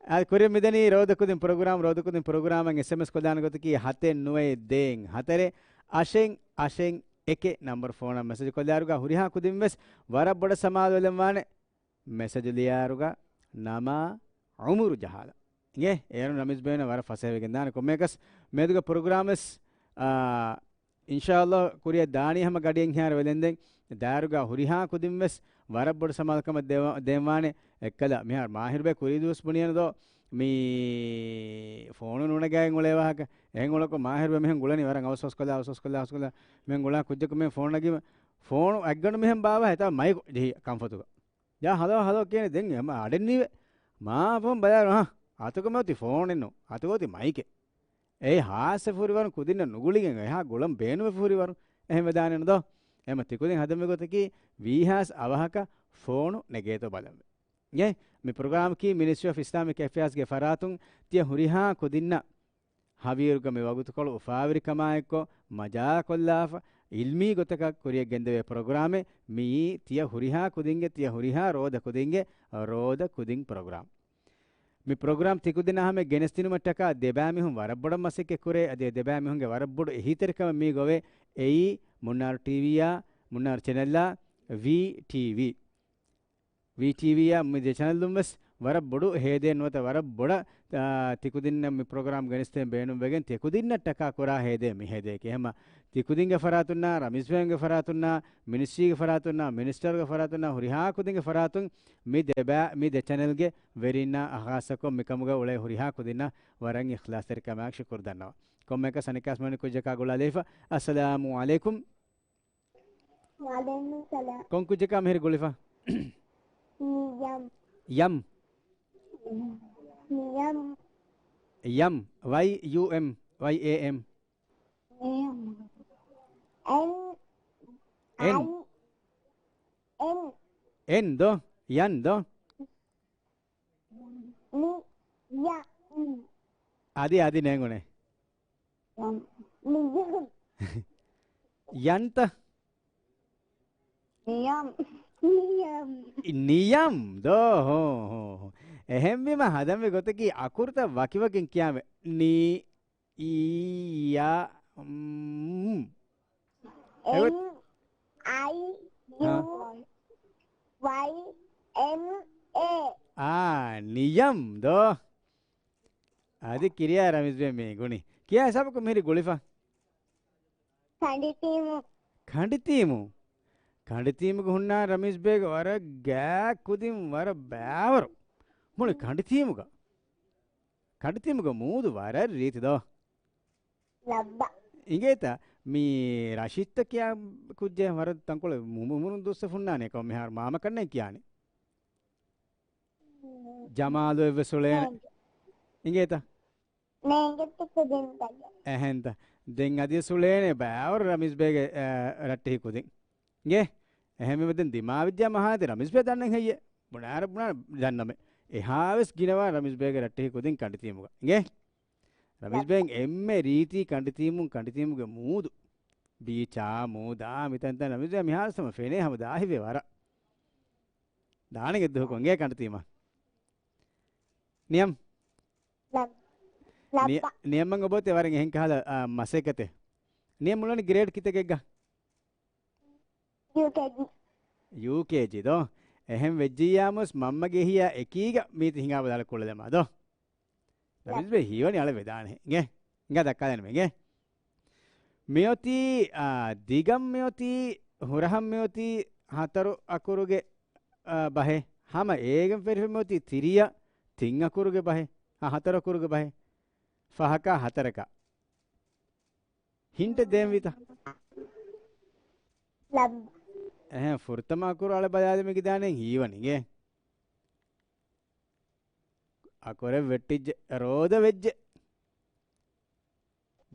އާ، ކުރިން މިދަނީ ރޯދަ ކުދިން ޕްރޮގްރާމް، ރޯދަ ކުދިން ޕްރޮގްރާމަށް އެސްއެމްއެސް ކޮށްލާނެ ގޮތަކީ ހަތެއް ނުވައެއް ދޭއް ހަތަރެއް އަށެއް އަށެއް އެކެއް ނަންބަރު ފޯނަށް މެސެޖު ކޮށްލާއިރުގަ ހުރިހާ ކުދިން ވެސް ވަރަށް ބޮޑަށް ސަމާލުވެލަން ވާނެ. މެސެޖު ލިޔާއިރުގަ ނަމާ އުމުރު ޖަހާލަ. އިނގޭ، އޭރުން ރަމީޒް ބޭން ވަރަށް ފަސޭހަވެގެން ދާނެ. ކޮންމެއަކަސް މިއަދުގެ ޕްރޮގްރާމް ވެސް، އާ، އިންޝާއައްލާހް ކުރިއަށް ދާނީ ހަމަ ގަޑިއެއްހާރަ ވެލެންދެން. ދާއިރުގަ ހުރިހާ ކުދިން ވެސް ވަރަށް ބޮޑު ސަމާލުކަމެއް ދޭ-، ދޭންވާނެ. އެއްކަލަ މިހާރު މާހިރު ބޭ ކުރީ ދުވަސް ބުނިޔަނު ދޯ މި ފޯނު ނުނަގައިގެން އުޅޭ ވާހަކަ. އެހެން އުޅަކު މާހިރު ބޭ މިހެން ގުޅަނީ ވަރަށް އަވަސް އަވަސްކޮށްލާ، އަވަސް އަވަސްކޮށްލާ، އަވަސްކޮށްލާ. މިހެން ގުޅާ ކުއްޖަކު މި ފޯނު ނަގީމަ ފޯނު އަތްގަނޑު މިހެން ބާވާ ހިތާ މައިކު ޖެހި ކަންފަތުގަ. ޔާ ހަލޯ ހަލޯ ކޭނެ ދެން އަޑެއްނީވެ. މާ ފޯން ބަލާއިރު ހާ. އަތުގަ މިއޮތީ ފޯނެއްނު. އަތުގަ އޮތީ މައިކެއް. އެއީ ހާއްސަ ފުރިވަރުން ކުދިންނަށް ނުގުޅިގެން އެހާ ގުޅަން ބޭނުމެއް ފުރިވަރުން. އެހެން ވެދާނެނު ދޯ؟ އެހެމަ ތިކުދިން ހަދަމި ގޮތަކީ ވީހާސް އަވަހަކަށް ފޯނު ނެގޭތޯ ބަލަންވެ. އޭ، މި ޕްރޮގްރާމަކީ މިނިސްޓްރީ އޮފް އިސްލާމިކް އެފެއާސްގެ ފަރާތުން ތިޔަ ހުރިހާ ކުދިންނަށް ހަވީރުގަ މި ވަގުތުކޮޅު އުފާވެރިކަމާއެއްކޮށް މަޖާކޮށްލާފަ، އިލްމީ ގޮތަކަށް ކުރިޔަށް ގެންދެވޭ ޕްރޮގްރާމެއް މިއީ ތިޔަ ހުރިހާ ކުދިންގެ، ތިޔަ ހުރިހާ ރޯދަ ކުދިންގެ ރޯދަ ކުދިން ޕްރޮގްރާމް. މި ޕްރޮގްރާމް ތިކުދިންނާ ހަމަޔަށް ގެނެސްދިނުމަށްޓަކާ ދެބައިމީހުން ވަރަށް ބޮޑަށް މަސައްކަތް ކުރޭ. އަދި އެ ދެބައިމީހުންގެ ވަރަށް ބޮޑު އެހީތެރިކަމެއް މީ ގޮވޭ. އެއީ މުންނާރު ޓީވީއާ، މުންނާރު ޗެނަލްއާ، ވީޓީވީ. ވީޓީވީއާ މި ދެ ޗެނަލުން ވެސް ވަރަށް ބޮޑު ހޭދައެއް ނުވަތަ ވަރަށް ބޮޑަށް، އާ، ތިކުދިންނަށް މި ޕްރޮގްރާމް ގެނެސްދޭން ބޭނުންވެގެން ތިކުދިންނަށްޓަކާ ކުރާ ހޭދައެއް މި ހޭދައެކޭ. ހަމަ ތިކުދިންގެ ފަރާތުންނާ، ރަމީޒް ބޭގެ ފަރާތުންނާ، މިނިސްޓްރީގެ ފަރާތުންނާ، މިނިސްޓަރުގެ ފަރާތުންނާ، ހުރިހާ ކުދިންގެ ފަރާތުން މި ދެބަ-، މި ދެ ޗެނަލްގެ ވެރިންނާ ހާއްސަކޮށް މިކަމުގަ އުޅޭ ހުރިހާ ކުދިންނަށް ވަރަށް އިޚްލާޞްތެރިކަމާއެކު ޝުކުރު ދަންނަވަން. ކޮންމެއަކަސް އަނެއްކާސް މަނިކުއްޖަކާ ގުޅާލައިފަ. އައްސަލާމު ޢަލައިކުމް. ވަޢަލައިކުމް ސަލާމް. ކޮން ކުއްޖަކާ މިހިރި ގުޅިފަ؟ ނިޔަމް. ޔަމް. ނިޔަމް. ޔަމް. ވައި ޔޫ އެމް. ވައި އޭ އެމް. ނިޔަމް. އެން. އެން. އައި. އެން. އެން ދޯ؟ ޔަން ދޯ؟ ނި-، ޔަ-، އުން. އަދި، އަދި ނޭނގުނޭ. ޔަން. ނިޔަމް. ޔަންތަ؟ ނިޔަމް. ނިޔަމް. ނިޔަމް ދޯ؟ ހޯ، ހޯ، ހޯ. އެހެންވީމަ ހަދަންވީ ގޮތަކީ އަކުރުތައް ވަކިވަކިން ކިޔާމެ. ނި-، އި-، ޔަ-، މް. އެވެ-، އެން އައި ޔޫ އާ. ވައި އެމް އޭ. އާ، ނިޔަމް ދޯ؟ އަދި ކިރިޔާ ރަމީޒް ބޭ މީ ގުނި. ކިޔާ ހިސާބަކުން މިހިރި ގުޅިފަ؟ ކަނޑިތީމު. ކަނޑިތީމު. ކަނޑިތީމުގަ ހުންނާނެ ރަމީޒް ބޭގެ ވަރަށް ގާތް ކުދިން ވަރަށް ބާވަރު. މުޅި ކަނޑިތީމުގަ. ކަނޑިތީމުގަ މޫދު ވަރަށް ރީތި ދޯ؟ ލައްބަ. އިނގޭތަ؟ މީ ރަޝީދްތަ ކިޔާ ކުއްޖެއް ވަރަށް ތަންކޮޅެއް އުމު-، އުމުރުން ދުއްސެ ފުންނާނެ ކޮންމެހާރު މާމަ ކަންނޭނގެ ކިޔާނެ. ޖަމާލު އެއްވެސް އުޅޭނެ. ނޭނގެ. އިނގޭތަ؟ ނޭނގެ ތި ކުދިން ބަލަ. އެހެންތަ؟ ދެން އަދިވެސް އުޅޭނެ ބާވަރު ރަމީޒް ބޭގެ، އަ، ރައްޓެހި ކުދިން. އިނގޭ؟ އެހެންވީމަ ދެން ދިމާވެއްޖެ މަހާދެ ރަމީޒް ބޭ ދަންނަން ހެއްޔޭ؟ ބުނާރަ ބުނާ ދަންނަމެ. އެހާވެސް ގިނަވާ ރަމީޒް ބޭގެ ރައްޓެހި ކުދިން ކަނޑިތީމުގަ. އިނގޭ؟ ރަމީޒް ބޭން އެންމެ ރީތި ކަނޑިތީމުން ކަނޑިތީމުގެ މޫދު. ބީޗާ، މޫދާ، މިތަންތަން ރަމީޒް ބޭ މިހާރު ހަމަ ފެނޭ ހަމަ ދާހިވޭ ވަރަށް. ދާނެގެ ދުހަކު އިނގޭ ކަނޑިތީމަށް. ނިޔަމް. ލަ-، ނިޔަ-، ލައްބަ. ނިޔަމް އަން އޮބޯތެ ވަރަށް އެހެން ކަހަލަ، އާ، މަސައްކަތެއް. ނިޔަމް އުޅަނީ ގްރޭޑް ކިތަކެއްގަ؟ ޔޫކޭޖީ. ޔޫކޭޖީ ދޯ؟ އެހެން ވެއްޖިއްޔާމުސް މަންމަގެ ހިޔާ އެކީގަ މީތި ހިނގާ ބަލާލަ ކުޅެލެމާ ދޯ؟ ރަމީޒް ބޭ ހީވަނީ އަޅެ ވެދާނެ. އިނގޭ؟ އިނގާ ދައްކާލަން މެ އިނގޭ؟ މިއޮތީ، އާ، ދިގަން މިއޮތީ، ހުރަހަން މިއޮތީ، ހަތަރު އަކުރުގެ، އާ، ބަހެއް. ހަމަ އޭގެން ފެށިފަ މިއޮތީ ތިރިއަށް، ތިން އަކުރުގެ ބަހެއް. އާ، ހަތަރު އަކުރުގެ ބަހެއް. ފަހަކާ ހަތަރަކާ. ހިންޓެއް ދޭންވީތަ؟ ލައްބަ. އެހެން، ފުރަތަމަ އަކުރު އަޅެ ބަލާލިމެ ގިދާނެ ހީވަނީ އިނގޭ. އަކުރެއް ވެއްޓިއްޖެ. ރޯދަ ވެއްޖެ.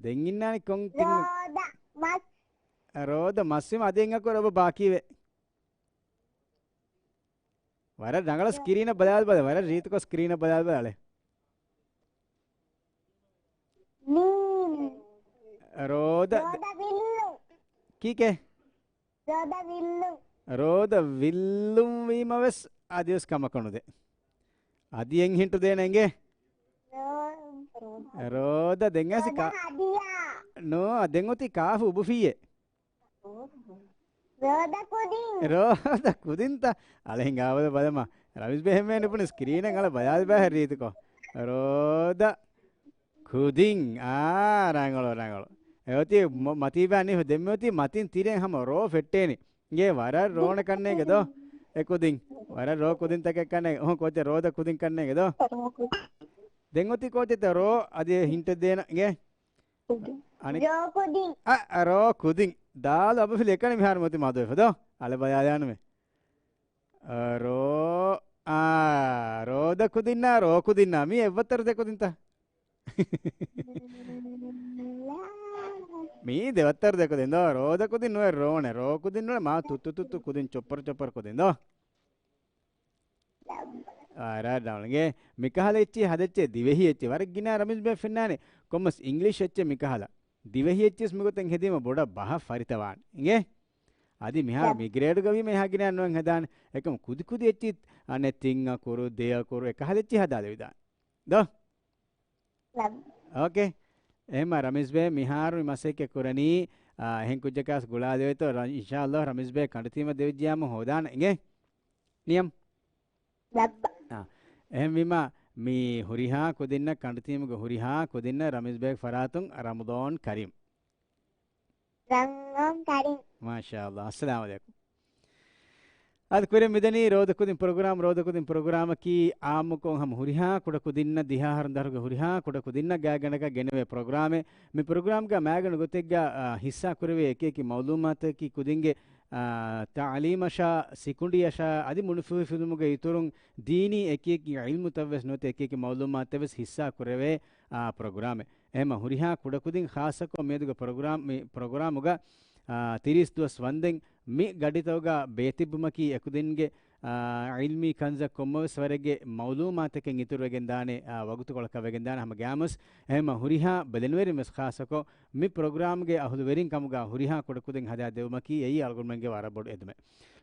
ދެން އިންނާނެ ކޮން ތިން؟ ރޯދަ މަސް. ރޯދަ މަސްވީމަ އަދި އެއް އަކުރެއް އޮބަ ބާކީވޭ. ވަރަށް ރަނގަޅަށް ސްކްރީނަށް ބަލާލަބަލަ، ވަރަށް ރީތިކޮށް ސްކްރީނަށް ބަލާލަބަލަ އަޅެ. މީން. ރޯދަ. ރޯދަ ވިއްލު. ކީކޭ؟ ރޯދަ ވިއްލު. ރޯދަ ވިއްލުން ވީމަވެސް އަދިވެސް ކަމަކު ނުދޭ. އަދި އެއް ހިންޓު ދޭނަ އިނގޭ؟ ރޯ-، ރޯދަ ދެން އައިސް ރޯދަ ކާ-، ހަދިޔާ. ނޯ، ދެން އޮތީ ކާފު އުބުފިއްޔޭ. ރޯދަ ކުދިން. ރޯދަ ކުދިންތަ؟ އަޅެ ހިނގާބަލަ ބަލަމާ. ރަމީޒް ބެ ހެންމެ ނުބުނި ސްކްރީނަށް އަޅެ ބަލާލިބަހެ ރީތިކޮށް. ރޯދަ ކުދިން. އާ، ރަނގަޅު، ރަނގަޅު. އެއޮތީ މަ-، މަތީ ބަ ނިހު ދެންމެ އޮތީ މަތިން ތިރެން ހަމަ ރޯ ފެއްޓޭނެ. އިނގޭ ވަރަށް ރޯނެ ކަންނޭގެ ދޯ؟ އެ ކުދިން. ވަރަށް ރޯ ކުދިން ތަކެއް ކަންނޭގެ. އޮހޮ ކޯޗެ ރޯދަ ކުދިން ކަންނޭގެ ދޯ؟ ދެން އޮތީ ކޯޗެތަ ރޯ އަދި ހިންޓެއް ދޭނަ އިނގޭ؟ ކުދިން. ރޯ ކުދިން. އަ، އަ، ރޯ ކުދިން. ދާލު އަބަފިލި އެކަނި މިހާރު މޮތި މާދުވެފަ ދޯ؟ އަޅެ ބަލާލާނަމެ. އަ، ރޯ، އާ، ރޯދަ ކުދިންނާ، ރޯ ކުދިންނާ. މީ އެއްވައްތަރު ދެ ކުދިންތަ؟ މީ ދެވައްތަރު ދެ ކުދިން ދޯ؟ ރޯދަ ކުދިން ނުވެ ރޯނެ. ރޯ ކުދިން ނުވެ މާ ތުއްތު ތުއްތު ކުދިން ޗޮއްޕަރު ޗޮއްޕަރު ކުދިން ދޯ؟ އާ، ރާ ޑައުންގެ މިކަހަލަ އެއްޗި ހަދައްޗެ ދިވެހި އެއްޗެ. ވަރަށް ގިނަ ރަމީޒް ބޭ ފެންނާނެ. ކޮންމަސް އިންގްލިޝް އެއްޗެއް މިކަހަލަ. ދިވެހި އެއްޗިސް މިގޮތެއް ހެދީމަ ބޮޑަށް ބަހަށް ފަރިތަވާނެ. އިނގޭ؟ އަދި މިހާރު މި ގްރޭޑުގަ ވީމަ އެހާ ގިނަ ނުވެން ހަދާނެ. އެކަމު ކުދި ކުދި އެއްޗި އަނެއް ތިން އަކުރު، ދެ އަކުރު، އެކަހަލަ އެއްޗި ހަދާލެވިދާނެ. ދޯ؟ ލައްބަ. އޯކޭ. އެހެންމަ ރަމީޒް ބޭ މިހާރު މި މަސައްކަތް ކުރަނީ، އާ، އެހެން ކުއްޖަކާސް ގުޅާލެވޭތޯ، ރަ-، އިންޝާﷲ ރަމީޒް ބޭ ކަނޑުތީމަށް ދެވިއްޖިޔާމު ހޯދާނަ އިނގޭ. ނިޔަމް. ލައްބަ. އާ، އެހެންވީމަ މި ހުރިހާ ކުދިންނަށް ކަނޑުތީމުގެ ހުރިހާ ކުދިންނަށް ރަމީޒް ބޭގެ ފަރާތުން ރަމަޟާން ކަރީމް. ރަމަޟާން ކަރީމް. މާޝާﷲ. އައްސަލާމު ޢަލައިކުމް. އަދި ކުރިން މިދަނީ ރޯދަ ކުދިން ޕްރޮގްރާމް، ރޯދަ ކުދިން ޕްރޮގްރާމަކީ އާއްމުކޮށް ހަމަ ހުރިހާ ކުޑަކުދިންނަށް، ދިހަ އަހަރުން ދަށުގެ ހުރިހާ ކުޑަކުދިންނަށް ގާތްގަނޑަކަށް ގެނެވޭ ޕްރޮގްރާމެއް. މި ޕްރޮގްރާމްގަ މާގަނޑު ގޮތެއްގަ، އާ، ހިއްސާ ކުރެވޭ އެކިއެކި މައުލޫމާތަކީ ކުދިންގެ، އާ، ތަޢުލީމަށާ ސިކުނޑިއަށާ އަދި މުނިފޫހިފިލުމުގެ އިތުރުން ދީނީ އެކިއެކި ޢިލްމުތައްވެސް ނުވަތަ އެކިއެކި މައުލޫމާތެއްވެސް ހިއްސާ ކުރެވޭ، އާ، ޕްރޮގްރާމެއް. އެހެންމަ ހުރިހާ ކުޑަކުދިން ޚާއްޞަކޮށް މިއަދުގެ ޕްރޮގްރާމް، މި ޕްރޮގްރާމުގަ، އާ، ތިރީސް ދުވަސް ވަންދެން މި ގަޑިތަކުގަ ބޭތިއްބުމަކީ އެކުދިންގެ، އާ، ޢިލްމީ ކަންތައް ކޮންމެވެސް ވަރެއްގެ މައުލޫމާތަކެއް އިތުރުވެގެންދާނެ، އާ، ވަގުތުކޮޅަކަށް ވެގެންދާނެ ހަމަ ގައިމުވެސް. އެހެންމަ ހުރިހާ ބެލެނިވެރިން ވެސް ޚާއްޞަކޮށް މި ޕްރޮގްރާމްގެ އަހުލުވެރިން ކަމުގަ ހުރިހާ ކުޑަކުދިން ހަދާ ދެވުމަކީ އެއީ އަޅުގަނޑުމެންގެ ވަރަށް ބޮޑު އެދުމެއް.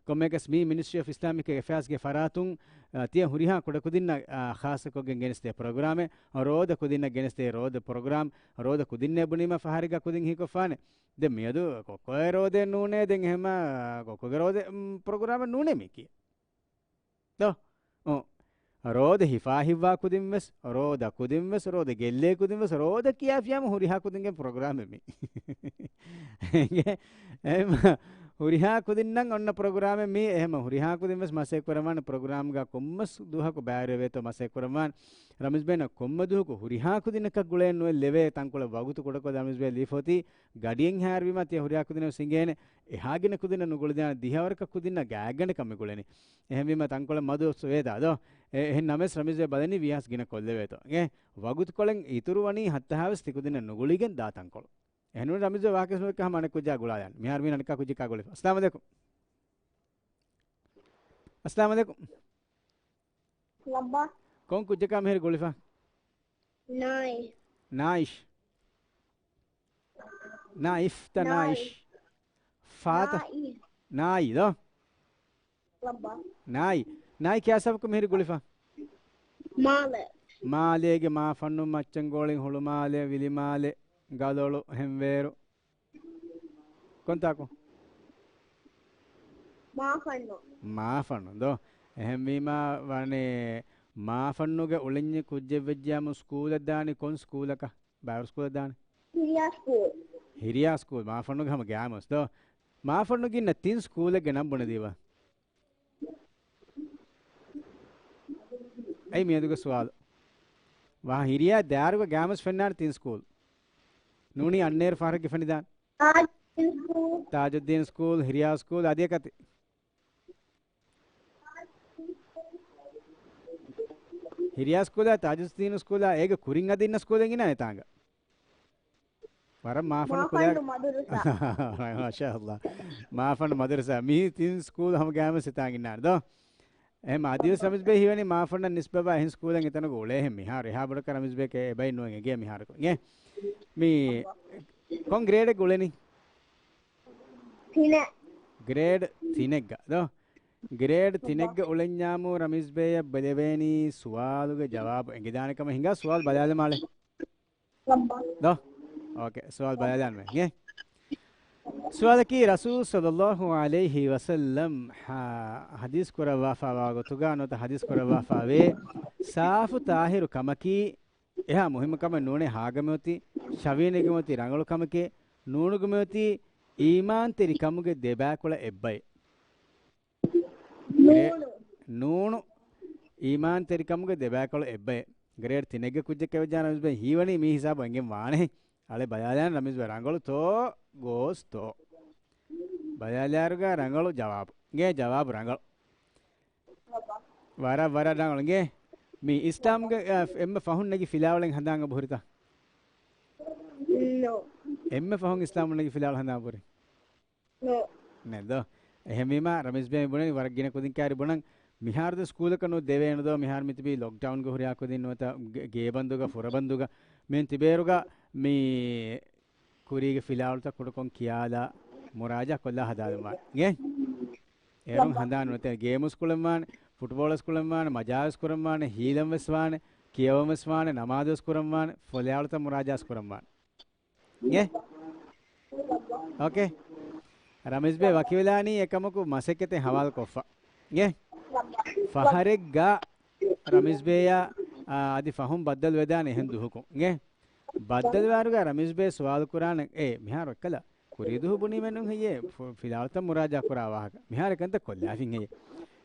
ކޮންމެއަކަސް މީ މިނިސްޓްރީ އޮފް އިސްލާމިކް އެފެއާސްގެ ފަރާތުން، އާ، ތިޔަ ހުރިހާ ކުޑަކުދިންނަށް، އާ، ޚާއްޞަކޮށްގެން ގެނެސްދޭ ޕްރޮގްރާމެއް، ރޯދަ ކުދިންނަށް ގެނެސްދޭ ރޯދަ ޕްރޮގްރާމް، ރޯދަ ކުދިންނޭ ބުނީމަ ފަހަރެއްގަ ކުދިން ހީކޮށްފާނެ. ދެން މިއަދު ކޮއްކޮއެ ރޯދައެއް ނޫނޭ، ދެން އެހެމަ ކޮއްކޮގެ ރޯދަ، މް، ޕްރޮގްރާމެއް ނޫނޭ މީކީ. ދޯ؟ އޯ. ރޯދަ ހިފާ ހިއްވާ ކުދިން ވެސް، ރޯދަ ކުދިން ވެސް، ރޯދަ ގެއްލޭ ކުދިން ވެސް، ރޯދަ ކިޔާފިޔާމު ހުރިހާ ކުދިންގެ ޕްރޮގްރާމެއް މީ. އެހެމަ ހުރިހާ ކުދިންނަށް އޮންނަ ޕްރޮގްރާމެއް މީ. އެހެމަ ހުރިހާ ކުދިން ވެސް މަސައްކަތް ކުރަންވާނެ ޕްރޮގްރާމްގަ ކޮންމެސް ދުވަހަކު ބައިވެރިވޭތޯ މަސައްކަތް ކުރަންވާނެ. ރަމީޒް ބޭނަށް ކޮންމެ ދުވަހަކު ހުރިހާ ކުދިންނަކަށް ގުޅޭ ނުވެ ލެވޭ ތަންކޮޅެއް ވަގުތު ކުޑަކޮށް ރަމީޒް ބޭ ލީފޮތީ ގަޑިއެއް ހާރުވީމާ ތިޔަ ހުރިހާ ކުދިންނަށް ވެސް އިނގޭނެ. އެހާ ގިނަ ކުދިންނަށް ނުގުޅިދާނެ ދިހަވަރަކަށް ކުދިންނަށް ގާތްގަނޑަކަށް މި ގުޅެނީ. އެހެންވީމަ ތަންކޮޅެއް މަދު އޮއްސުވޭތާ ދޯ؟ އެ، އެހެން ނަމަވެސް ރަމީޒް ބޭ ބަލަނީ ވީހާވެސް ގިނަ ކޮށްލެވޭތޯ. އެ، ވަގުތުކޮޅެއް އިތުރު ވަނީ ހައްތަހާވެސް ތިކުދިންނަށް ނުގުޅިގެން ދާ ތަންކޮޅު. އެހެންވެ ރަމީޒް ބޭ ވާހަކަ ވެސް ނުދައްކާ ހަމަ އަނެއް ކުއްޖާ ގުޅާލާން. މިހާރު މީނަ އަނެއްކާ ކުއްޖަކާ ގުޅިފަ. އައްސަލާމު ޢަލައިކުމް. އައްސަލާމު ޢަލައިކުމް. ލައްބަ. ކޮން ކުއްޖަކާ މިހިރި ގުޅިފަ؟ ނާއި. ނާއިޝް. ނާއިފްތަ ނާއި. ނާއިޝް؟ ފާތަ؟ ނާއި. ނާއި ދޯ؟ ލައްބަ. ނާއި. ނާއި ކިޔާ ސަބަކު މިހިރި ގުޅިފަ؟ މާލެ. މާލޭގެ މާފަންނު މައްޗަންގޯޅި ހުޅުމާލެ ވިލިމާލެ ގަލޮޅު ހެންވޭރު. ކޮންތާކު؟ މާފަންނު. މާފަންނު ދޯ؟ އެހެންވީމާ ވަނީ މާފަންނުގެ އުޅެންޏެއް ކުއްޖެއް ވެއްޖިޔާމު ސްކޫލަށް ދާނީ ކޮން ސްކޫލަކަށް؟ ބައިވަރު ސްކޫލަށް ދާނީ؟ ހިރިޔާ ސްކޫލް. ހިރިޔާ ސްކޫލް. މާފަންނުގެ ހަމަ ގައިމުވެސް ދޯ؟ މާފަންނުގަ އިންނަ ތިން ސްކޫލެއްގެ ނަން ބުނެދީބަ؟ އެއީ މިއަދުގެ ސުވާލު. ވާ ހިރިޔާ ދާއިރުގަ ގައިމުވެސް ފެންނާނެ ތިން ސްކޫލް. ނޫނީ އަންނައިރު ފަހަރެއްގެ ފެނިދާނެ. ތާޖުއްދީން ސްކޫލް. ތާޖުއްދީން ސްކޫލް، ހިރިޔާ ސްކޫލް، އަދި އެކަތި. ހިރިޔާ ސްކޫލާ، ތާޖުއްދީން ސްކޫލާ، އޭގެ ކުރިން އަދި އިންނަ ސްކޫލެއް އިންނާނެ ތާނގަ. ވަރަށް މާފަންނު ކުލަ. މާފަންނު މަދުރުސާ. މާޝާﷲ. މާފަންނު މަދުރުސާ. މި ތިން ސްކޫލް ހަމަ ގައިމުވެސް އެތާނގަ އިންނާނެ ދޯ؟ އެހެމަ އަދިވެސް ރަމީޒް ބޭ ހީވަނީ މާފަންނަށް ނިސްބަތްވާ އެހެން ސްކޫލެއް އެތަނުގަ އުޅޭ ހެން މިހާރު. އެހާ ބޮޑަކަށް ރަމީޒް ބޭ އެބައި ނުވެ އެނގޭ މިހާރަކު. އިނގޭ؟ މި ކޮން ގްރޭޑެއްގަ އުޅެނީ؟ ތިނެއް. ގްރޭޑް ތިނެއްގަ ދޯ؟ ގްރޭޑް ތިނެއްގަ އުޅެންޏާމު ރަމީޒް ބޭޔަށް ބެލެވޭނީ ސުވާލުގެ ޖަވާބު އެނގިދާނެ ކަމަށް ހިނގާ. ސުވާލު ބަލާލަމާ އަޅެ. ދޯ؟ އޯކޭ، ސުވާލު ބަލާލާން މެ. އިނގޭ؟ ސުވާލަކީ، ރަސޫލު ޞައްލައްލާހު ޢަލައިހި ވަސައްލަމް ހަ-، ޙަދީޘް ކުރައްވާފައިވާ ގޮތުގަ ނުވަތަ ޙަދީޘް ކުރައްވާފައިވޭ، ސާފު ޠާހިރު ކަމަކީ، އެހާ މުހިއްމު ކަމެއް ނޫނޭ، ހާގަ މިއޮތީ، ޝަވީނެއްގަ މިއޮތީ ރަނގަޅު ކަމެކޭ، ނޫނުގަ މިއޮތީ އީމާންތެރި ކަމުގެ ދެބައިކުޅަ އެއްބައެއް. ގްރޭ-، ނޫނު. ނޫނު. އީމާންތެރިކަމުގެ ދެބައިކަޅު އެއްބައެއް. ގްރޭޑް ތިނެއްގެ ކުއްޖެއް ކެވެއްޖާ ރަމީޒް ބޭ ހީވަނީ މީ ހިސާބު އެނގެން ވާނެ. އަޅެ ބަލާލާން ރަމީޒް ބޭ ރަނގަޅު ތޯ، ގޯސް ތޯ. ބަލާލާއިރުގަ ރަނގަޅު ޖަވާބު. އިނގޭ ޖަވާބު ރަނގަޅު. ވަރަށް ވަރަށް ރަނގަޅު. އިނގޭ މި އިސްލާމްގެ، އަ، އެންމެ ފަހުން ނެގި ފިލާވަޅެއް ހަނދާން އެބަހުރިތަ؟ ނޯ. އެންމެ ފަހުން އިސްލާމް ނެގި ފިލާވަޅު ހަނދާން އެބަހުރި؟ ނޯ. ނެއް ދޯ؟ އެހެންވީމާ، ރަމީޒް ބޭ ބުނަނީ ވަރަށް ގިނަ ކުދިން ކާރި ބުނަން. މިހާރު ދެ ސްކޫލަކަށް ނު ދެވޭނެ ދޯ؟ މިހާރު މިތިބީ ލޮކްޑައުންގެ ހުރިހާ ކުދިން ނުވަތަ ގޭ-، ގޭބަންދުގަ، ފުރަބަންދުގަ މި ތިބޭރުގަ މި ކުރީގެ ފިލާވަޅުތައް ކުޑަކޮށް ކިޔާލާ މުރާޖާ ކޮށްލާ ހަދާލުމާ. އިނގޭ؟ އޭރުން ހަނދާން ނުވަތަ ގޭމް ސްކޫލެއް ވާނެ، ފުޓްބޯޅަ ސްކޫލެއް ވާނެ، މަޖާވެސް ކުރަން ވާނެ، ހީލަން ވެސް ވާނެ، ކިޔަވަންވެސް ވާނެ، ނަމާދުވެސް ކުރަން ވާނެ، ފިލާވަޅުތައް މުރާޖާސް ކުރަން ވާނެ. އިނގޭ؟ އޯކޭ. ރަމީޒް ބޭ ވަކިވެލާނީ އެކަމަކު މަސައްކަތެއް ހަވާލު ކޮށްފަ. އިނގޭ؟ ފަހަރެއްގަ ރަމީޒް ބޭއާ، އާ، އަދި ފަހުން ބައްދަލު ވެދާނެ އެހެން ދުހުކުން. އިނގޭ؟ ބައްދަލުވާރުގަ ރަމީޒް ބޭ ސުވާލު ކުރާނެ، އޭ، މިހާރު އެއްކަލަ ކުރީ ދުހު ބުނީމެއްނު ހެއްޔޭ؟ ފު-، ފިލާވަޅުތައް މުރާޖާ ކުރާ ވާހަކަ. މިހާރު އެކަންތައް ކޮށްލާފިން ހެއްޔޭ؟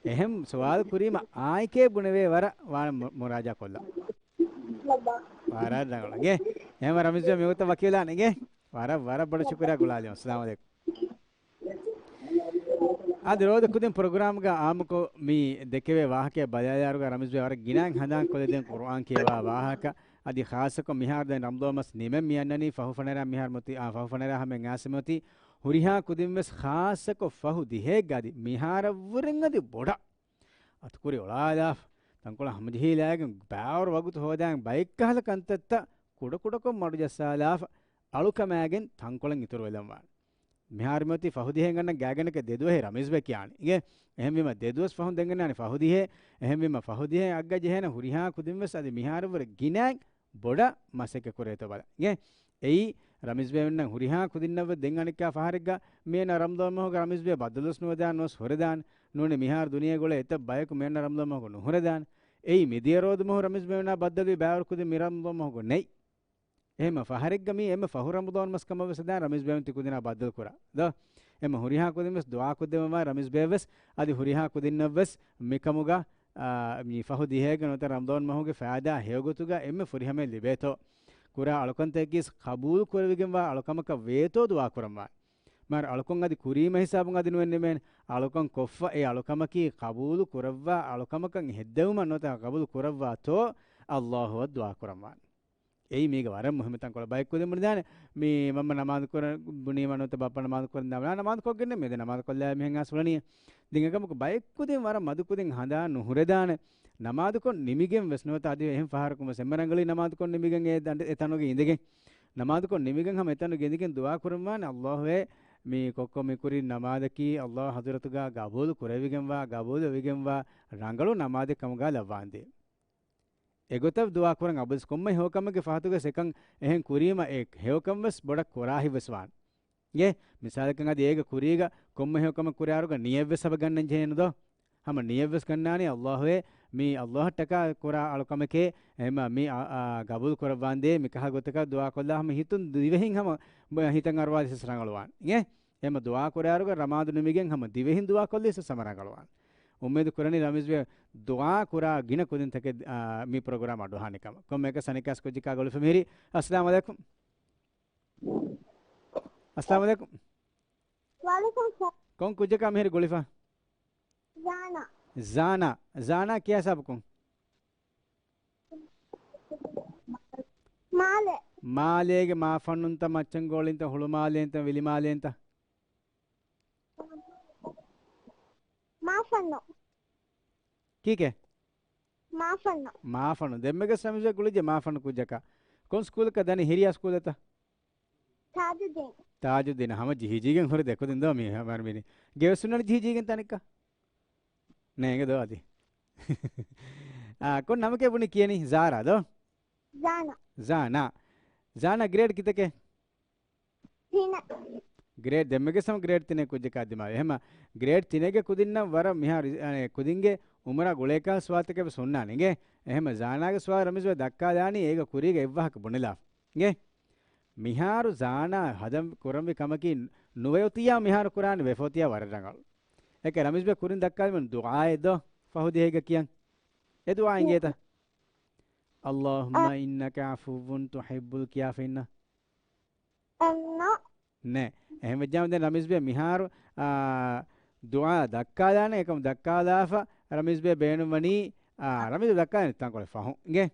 އެހެން ސުވާލު ކުރީމަ އާއެކޭ ބުނެވޭ ވަރަށް ވާނެ މު-، މުރާޖާ ކޮށްލާ. ވަރަށް ރަނގަޅު. އިނގޭ؟ އެހެން ރަމީޒް ބޭ މިވަގުތަށް ވަކިވެލާނެ. އިނގޭ؟ ވަރަށް، ވަރަށް ބޮޑަށް ޝުކުރިއްޔާ ގުޅާލީމަ. އައްސަލާމު ޢަލައިކުމް. އަދި ރޯދަ ކުދިން ޕްރޮގްރާމްގަ އާއްމުކޮށް މި ދެކެވޭ ވާހަކައެއް ބަލާލާއިރުގަ ރަމީޒް ބޭ ވަރަށް ގިނައިން ހަނދާން ކޮށްލިދެން ޤުރުއާން ކިޔަވާ ވާހަކަ. އަދި ޚާއްޞަކޮށް މިހާރު ދެން ރަމަޟާން މަސް ނިމެން މި އަންނަނީ ފަހު ފަނަރަ މިހާރު މަތި، އާ، ފަހު ފަނަރަ ހަމައަށް އައިސް މަތި ހުރިހާ ކުދިން ވެސް ޚާއްޞަކޮށް ފަހު ދިހައެއްގަ އަދި މިހާރަށްވުރެން އަދި ބޮޑަށް އަތުކުރި އޮޅާލާފަ، ތަންކޮޅެއް ހަމަޖެހިލާގެން ބައިވަރު ވަގުތު ހޯދާން ބައެއްކަހަލަ ކަންތައްތައް ކުޑަކުޑަކޮށް މަޑުޖައްސާލާފަ، އަޅުކަމާގެން ތަންކޮޅެއް އިތުރުވެލަންވާނެ. މިހާރު މިއޮތީ ފަހު ދިހައެއް އަންނަ ގާތްގަނޑަކަށް ދެދުވަހެއް ރަމީޒް ބޭ ކިޔާނީ. އިނގޭ؟ އެހެންވީމަ ދެދުވަސް ފަހުން ދެން އަންނާނީ ފަހު ދިހައެއް. އެހެންވީމަ ފަހު ދިހައެއް އަށްގަ ޖެހޭނެ ހުރިހާ ކުދިން ވެސް އަދި މިހާރަށްވުރެ ގިނައިން ބޮޑަށް މަސައްކަތް ކުރޭތޯ ބަލަން. އިނގޭ؟ އެއީ ރަމީޒް ބޭމެންނަށް ހުރިހާ ކުދިންނަށްވެސް ދެން އަނެއްކާ ފަހަރެއްގަ މިއަންނަ ރަމަޟާން މަހުގަ ރަމީޒް ބޭ ބައްދަލުވެސް ނުވެދާނެ ނުވެސް ހުރެދާނެ. ނޫނީ މިހާރު ދުނިޔޭގަ އުޅޭ އެތައް ބަޔަކު މިއަންނަ ރަމަޟާން މަހުގަ ނުހުރެދާނެ. އެއީ މިދިޔަ ރޯދަ މަހު ރަމީޒް ބޭމެންނާ ބައްދަލުވި ބައިވަރު ކުދިން މި ރަމަޟާން މަހުގަ ނެތް. އެހެންމަ ފަހަރެއްގަ މީ އެންމެ ފަހު ރަމަޟާން މަސް ކަމަށް ވެސް ދާން ރަމީޒް ބޭމެން ތި ކުދިންނާ ބައްދަލު ކުރާ. ދޯ؟ އެންމެ ހުރިހާ ކުދިން ވެސް ދުޢާ ކޮށްދެއްވަންވާ ރަމީޒް ބޭ ވެސް އަދި ހުރިހާ ކުދިންނަށް ވެސް މިކަމުގަ، އާ، މި ފަހު ދިހައިގެ ނުވަތަ ރަމަޟާން މަހުގެ ފައިދާ ހެޔޮގޮތުގަ އެންމެ ފުރިހަމައެއް ލިބޭތޯ. ކުރާ އަޅުކަންތަކަކީ ޤަބޫލު ކުރެވިގެންވާ އަޅުކަމަކަށް ވޭތޯ ދުޢާ ކުރަންވާނެ. މާރު އަޅުކަން އަދި ކުރީމަ ހިސާބުން އަދި ނުވެން ނިމޭނެ. އަޅުކަން ކޮށްފަ އެ އަޅުކަމަކީ ޤަބޫލު ކުރައްވާ އަޅުކަމަކަށް ހެއްދެވުމަށް ނުވަތަ ޤަބޫލު ކުރައްވާތޯ އައްލާހުއަށް ދުޢާ ކުރަންވާނެ. އެއީ މީގެ ވަރަށް މުހިއްމު ތަންކޮޅެއް. ބައެއް ކުދިން ބުނެދާނެ، މީ މަންމަ ނަމާދު ކުރަން ބުނީމަ ނުވަތަ ބައްޕަ ނަމާދު ކުރަން ދާން ނަމާދު ކޮށްގެން މި ދެ ނަމާދު ކޮށްލާ މިހެން އަސް ވަނީ. ދެން އެކަމަކު ބައެއް ކުދިން ވަރަށް މަދު ކުދިން ހަނދާން ނުހުރެދާނެ. ނަމާދުކޮށް ނިމިގެން ވެސް ނުވަތަ އަދި އެހެން ފަހަރަކުން ވެސް އެންމެ ރަނގަޅީ ނަމާދުކޮށް ނިމިގެން އެ ދަނޑ-، އެ ތަނުގެ އިނދެގެން. ނަމާދުކޮށް ނިމިގެން ހަމަ އެ ތަނުގެ އިނދެގެން ދުޢާ ކުރަންވާނެ، އައްލާހުއޭ މި ކޮއްކޮ މި ކުރި ނަމާދަކީ އައްލާހު ޙަޟްރަތުގަ ގަބޫލު ކުރެވިގެންވާ، ގަބޫލު ވެވިގެންވާ ރަނގަޅު ނަމާދެއް ކަމުގަ ލައްވާނދޭ. އެގޮތަށް ދުޢާ ކުރަން އަބަދުވެސް ކޮންމެ ހެޔޮކަމެއްގެ ފަހަތުގަ އެކަން އެހެން ކުރީމަ އެ ހެޔޮކަން ވެސް ބޮޑަށް ކުރާހިތް ވެސް ވާނެ. އިނގޭ؟ މިސާލަކަށް އަދި އޭގެ ކުރީގަ ކޮންމެ ހެޔޮކަމެއް ކުރާއިރުގަ ނިޔަތް ވެސް އެބަ ގަންނަން ޖެހޭނެ ދޯ؟ ހަމަ ނިޔަތް ވެސް ގަންނާނީ އައްލާހުއޭ މީ އައްލާހަށްޓަކާ ކުރާ އަޅުކަމެކޭ، އެހެންމަ މީ އަ-، އަ، ގަބޫލު ކުރައްވާނދޭ މި ކަހަލަ ގޮތަކަށް ދުޢާ ކޮށްލާ ހަމަ ހިތުން ދިވެހިން ހަމަ ހިތަށް އަރުވާލި ސިސް ރަނގަޅުވާން. އިނގޭ؟ އެހެންމަ ދުޢާ ކުރާއިރުގަ ރަމާދު ނިމިގެން ހަމަ ދިވެހިން ދުޢާ ކޮށްލި ސިސް ހަމަ ރަނގަޅުވާން. އުއްމީދު ކުރަނީ ރަމީޒް ބޭ ދުޢާ ކުރާ ގިނަ ކުދިންތަކެއް، އާ، މި ޕްރޮގްރާމް އަޑުއަހާނެ ކަމަށް. ކޮންމެއަކަސް އަނެއްކާސް ކުއްޖަކާ ގުޅިފަ މިހިރީ. އައްސަލާމު ޢަލައިކުމް. އައްސަލާމު ޢަލައިކުމް. ވަޢަލައިކުމް ސަލާމް. ކޮން ކުއްޖަކާ މިހިރީ ގުޅިފަ؟ ޒާނާ. ޒާނާ. ޒާނާ ކިޔާ ހިސާބުކުން. މާލެ. މާލޭގެ މާފަންނުންތަ، މައްޗަންގޯޅިންތަ، ހުޅުމާލޭންތަ، ވިލިމާލޭންތަ؟ މާފަންނު. ކީކޭ؟ މާފަންނު. މާފަންނު. ދެންމެގެ ސަމިޒަ ގުޅިޖެ މާފަންނު ކުއްޖަކާ. ކޮން ސްކޫލަކަށް ދަނީ ހިރިޔާ ސްކޫލަތަ؟ ތާޖުއްދީން. ތާޖުއްދީން ހަމަ ޖިހިޖީގެން ހުރެ ދެކުދިން ދޯ މީ ހަމަ މިނި. ގެވެސް ހުންނަނީ ޖިހިޖީގެން ތަނެއްކަ؟ ނޭނގެ ދޯ އަދި. އާ، ކޮން ނަމަކޭ ބުނި ކިޔަނީ؟ ޒާރާ ދޯ؟ ޒާނާ. ޒާނާ. ޒާނާ ގްރޭޑް ކިތަކޭ؟ ތިނެއް. ގްރޭޑް ދެންމެގެ ސަމް ގްރޭޑް ތިނެއް ކުއްޖަކާ ދިމާވި. އެހެމަ ގްރޭޑް ތިނެއްގެ ކުދިންނަށް ވަރަށް މިހާރު، އަނެ، ކުދިންގެ އުމުރާ ގުޅޭކާ ސުވާލުތަކެއް ވެސް ހުންނާނެ އިނގޭ. އެހެމަ ޒާނާގެ ސުވާލު ރަމީޒް ވެ ދައްކާލާނީ އޭގަ ކުރީގަ އެއްވާހަކަ ބުނެލާ. އިނގޭ. މިހާރު ޒާނާ ހަދަން ކުރަންވީ ކަމަކީ ނުވެ އޮތިޔާ މިހާރު ކުރާނެ ވެފަ އޮތިޔާ ވަރަށް ރަނގަޅު. އެކަ ރަމީޒް ބެ ކުރިން ދައްކާލިމަން ދުޢާއެއް ދޯ؟ ފަހު ދިހައިގަ ކިޔަން. އެ ދުޢާ އިނގޭތަ؟ އައްލާހުއްމަ އިންނަކަ ޢަފުއްވުން ތުޙިއްބުލް ކިޔާފަ އިންނަ. އަންނަ. ނޭ. އެހެން ވެއްޖާމަ ދެން ރަމީޒް ބޭ މިހާރު، އާ، ދުޢާ ދައްކާލާނެ، އެކަމު ދައްކާލާފަ ރަމީޒް ބޭ ބޭނުންވަނީ، އާ، ރަމީޒް ދައްކާލާނެ ތަންކޮޅެއް ފަހުން. އިނގޭ؟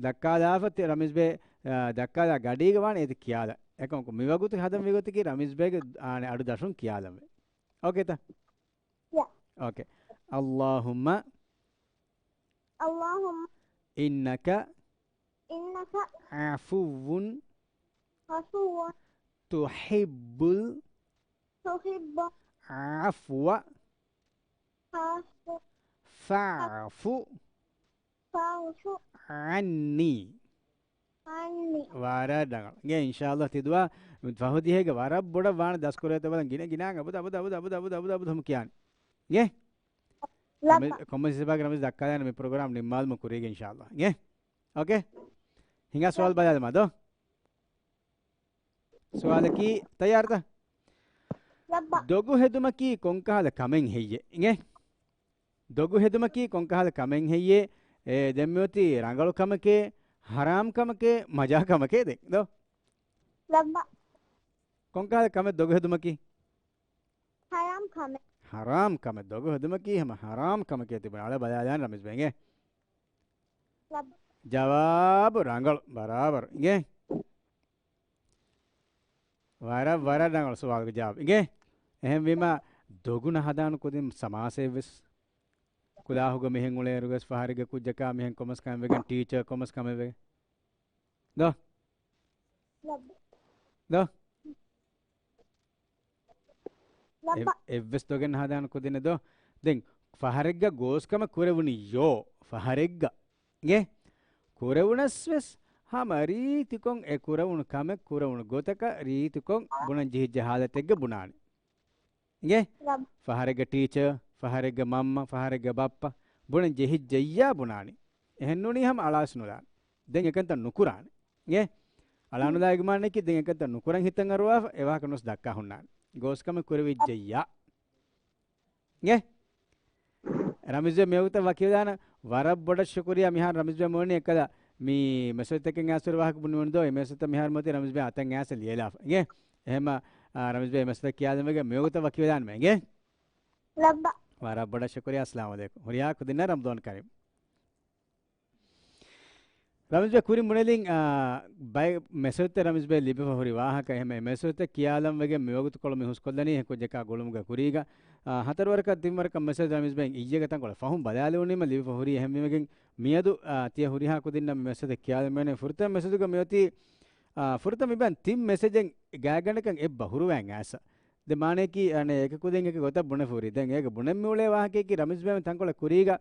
ދައްކާލާފަ ތި ރަމީޒް ބޭ، އާ، ދައްކާލާ ގަޑީގަ ވާނެ އޭތި ކިޔާލަ. އެކަމަކު މިވަގުތު ހަދަން ވިގޮތަކީ ރަމީޒް ބޭގެ، އާނެ، އަޑު ދަށުން ކިޔާލަންވޭ. އޯކޭތަ؟ ޔާ. އޯކޭ. އައްލާހުއްމަ. އައްލާހުއްމަ. އިންނަކަ. އިންނަކަ. ޢަފުއްވުން. ޢަފުއްވުން. ތުޙިއްބުލް. ތުޙިއްބުލް. ޢަފްވަ. ޢަފްވަ. ފައުފު. ފާފު. ޢަންނީ. ޢަންނީ. ވަރަށް ރަނގަޅު. އިނގޭ، އިންޝާﷲ ތި ދުޢާ ފަހު ދިހައިގެ ވަރަށް ބޮޑަށް ވާނެ ދަސްކުރޭތޯ ބަލަން. ގިނަ ގިނައިން އަބަދު އަބަދު އަބަދު އަބަދު އަބަދު އަބަދު އަބަދު ހަމަ ކިޔާނެ. އިނގޭ؟ ލައްބަ. ކޮންމެސް ހިސާބަކަށް ރަމީޒް ދައްކާލާނެ މި ޕްރޮގްރާމް ނިންމާލުމަށް ކުރީގަ އިންޝާﷲ. އިނގޭ؟ އޯކޭ؟ ހިނގާ ސުވާލު ބަލާލަމާ ދޯ. ސުވާލަކީ ތައްޔާރުތަ؟ ލައްބަ. ދޮގު ހެދުމަކީ ކޮންކަހަލަ ކަމެއް ހެއްޔޭ؟ އިނގޭ؟ ދޮގު ހެދުމަކީ ކޮންކަހަލަ ކަމެއް ހެއްޔޭ؟ އެ ދެން މިއޮތީ ރަނގަޅު ކަމެކޭ، ޙަރާމް ކަމެކޭ، މަޖާ ކަމެކޭ ދެން ދޯ؟ ލައްބަ. ކޮންކަހަލަ ކަމެއް ދޮގު ހެދުމަކީ؟ ޙަރާމް ކަމެއް. ޙަރާމް ކަމެއް. ދޮގު ހެދުމަކީ ހަމަ ޙަރާމް ކަމެކޭ ތިބުނާ. އަޅާ ބަލާލާން ރަމީޒް ބޭ އިނގޭ. ލައްބަ. ޖަވާބު ރަނގަޅު. ބަރާބަރު. އިނގޭ. ވަރަށް، ވަރަށް ރަނގަޅު ސުވާލުގެ ޖަވާބު. އިނގޭ. އެހެންވީމަ، ދޮގު ނަހަދާން ކުދިން ސަމާސެއްވެސް. ކުލާހުގަ މިހެން އުޅޭއިރުވެސް ފަހަރެއްގެ ކުއްޖަކާ މިހެން ކޮންމެސް ކަމެއް ވެގެން، ޓީޗަރ ކޮންމެސް ކަމެއް ވެގެން. ދޯ؟ ލައްބަ. ދޯ؟ ލައްބަ. އެ-، އެއްވެސް ދޮގެއް ނަހަދާން ކުދިން ދޯ؟ ދެން ފަހަރެއްގަ ގޯސް ކަމެއް ކުރެވުނިއްޔޯ؟ ފަހަރެއްގަ. އިނގޭ؟ ކުރެވުނަސްވެސް ހަމަ ރީތިކޮށް އެ ކުރެވުނު ކަމެއް ކުރެވުނު ގޮތަކަށް ރީތިކޮށް ބުނަން ޖެހިއްޖެ ހާލަތެއްގަ ބުނާނެ. އިނގޭ؟ ލައްބަ. ފަހަރެއްގަ ޓީޗަރ، ފަހަރެއްގަ މަންމަ، ފަހަރެއްގަ ބައްޕަ ބުނަން ޖެހިއްޖެއްޔާ ބުނާނެ. އެހެން ނޫނީ ހަމަ އަޅާސް ނުލާނެ. ދެން އެކަންތައް ނުކުރާނެ. އިނގޭ؟ އަޅާ ނުލާގެ މާނައަކީ ދެން އެކަންތައް ނުކުރަން ހިތަށް އަރުވާފަ އެ ވާހަކަ ނުސް ދައްކާ ހުންނާނެ. ގޯސް ކަމެއް ކުރެވިއްޖެއްޔާ. އިނގޭ؟ ރަމީޒް ބޭ މިވަގުތަށް ވަކިވެލާނަ. ވަރަށް ބޮޑަށް ޝުކުރިޔާ. މިހާރު ރަމީޒް ބޭ މޮނި އެއްކަލަ މި މެސެޖްތަކެއް އައިސް ވަރަށް ވާހަކަ ބުނެވުނު ދޯ. އެ މެސެޖްތައް މިހާރު މޮތީ ރަމީޒް ބޭ އަތަށް އައިސް ލިޔެލާފަ. އިނގޭ؟ އެހެމަ، އާ، ރަމީޒް ބޭ މެސެޖްތައް ކިޔާލަން ވެގެން މިވަގުތަށް ވަކިވެލާނަމޭ. އިނގޭ؟ ލައްބަ. ވަރަށް ބޮޑަށް ޝުކުރިޔާ. އައްސަލާމު ޢަލައިކުމް. ހުރިހާ ކުދިންނަށް ރަމަޟާން ކަރީމް. ރަމީޒް ބޭ ކުރިން ބުނެލިން، އާ، ބައެއް މެސެޖްތައް ރަމީޒް ބޭ ލިބިފަ ހުރި ވާހަކަ. އެހެމަ އެ މެސެޖްތައް ކިޔާލަން ވެގެން މިވަގުތުކޮޅު މި ހުސްކޮށްލަނީ އެ ކުއްޖަކާ ގުޅުމުގެ ކުރީގަ. އާ، ހަތަރު ވަރަކަށް ތިން ވަރަކަށް މެސެޖް ރަމީޒް ބޭ އިއްޔެގަ ތަންކޮޅެއް ފަހުން ބަލާލެވުނީމަ ލިބިފަ ހުރީ. އެހެންވީމަ މިއަދު، އާ، ތިޔަ ހުރިހާ ކުދިންނަށް މި މެސެޖް ކިޔާލަން ބޭނެ. ފުރަތަމަ މެސެޖުގަ މިއޮތީ، އާ، ފުރަތަމަ މިބަން ތިން މެސެޖެއް ގާތްގަނޑަކަށް އެއްބަ ހުރުވައިން އައިސް. ދެ މާނަޔަކީ، އަނެއް އެކަކުދިން އެކެއް ގޮތަށް ބުނެފަ ހުރީ. ދެން އޭގެ ބުނެން މިއުޅޭ ވާހަކަޔަކީ ރަމީޒް ބޭ ތަންކޮޅެއް ކުރީގަ،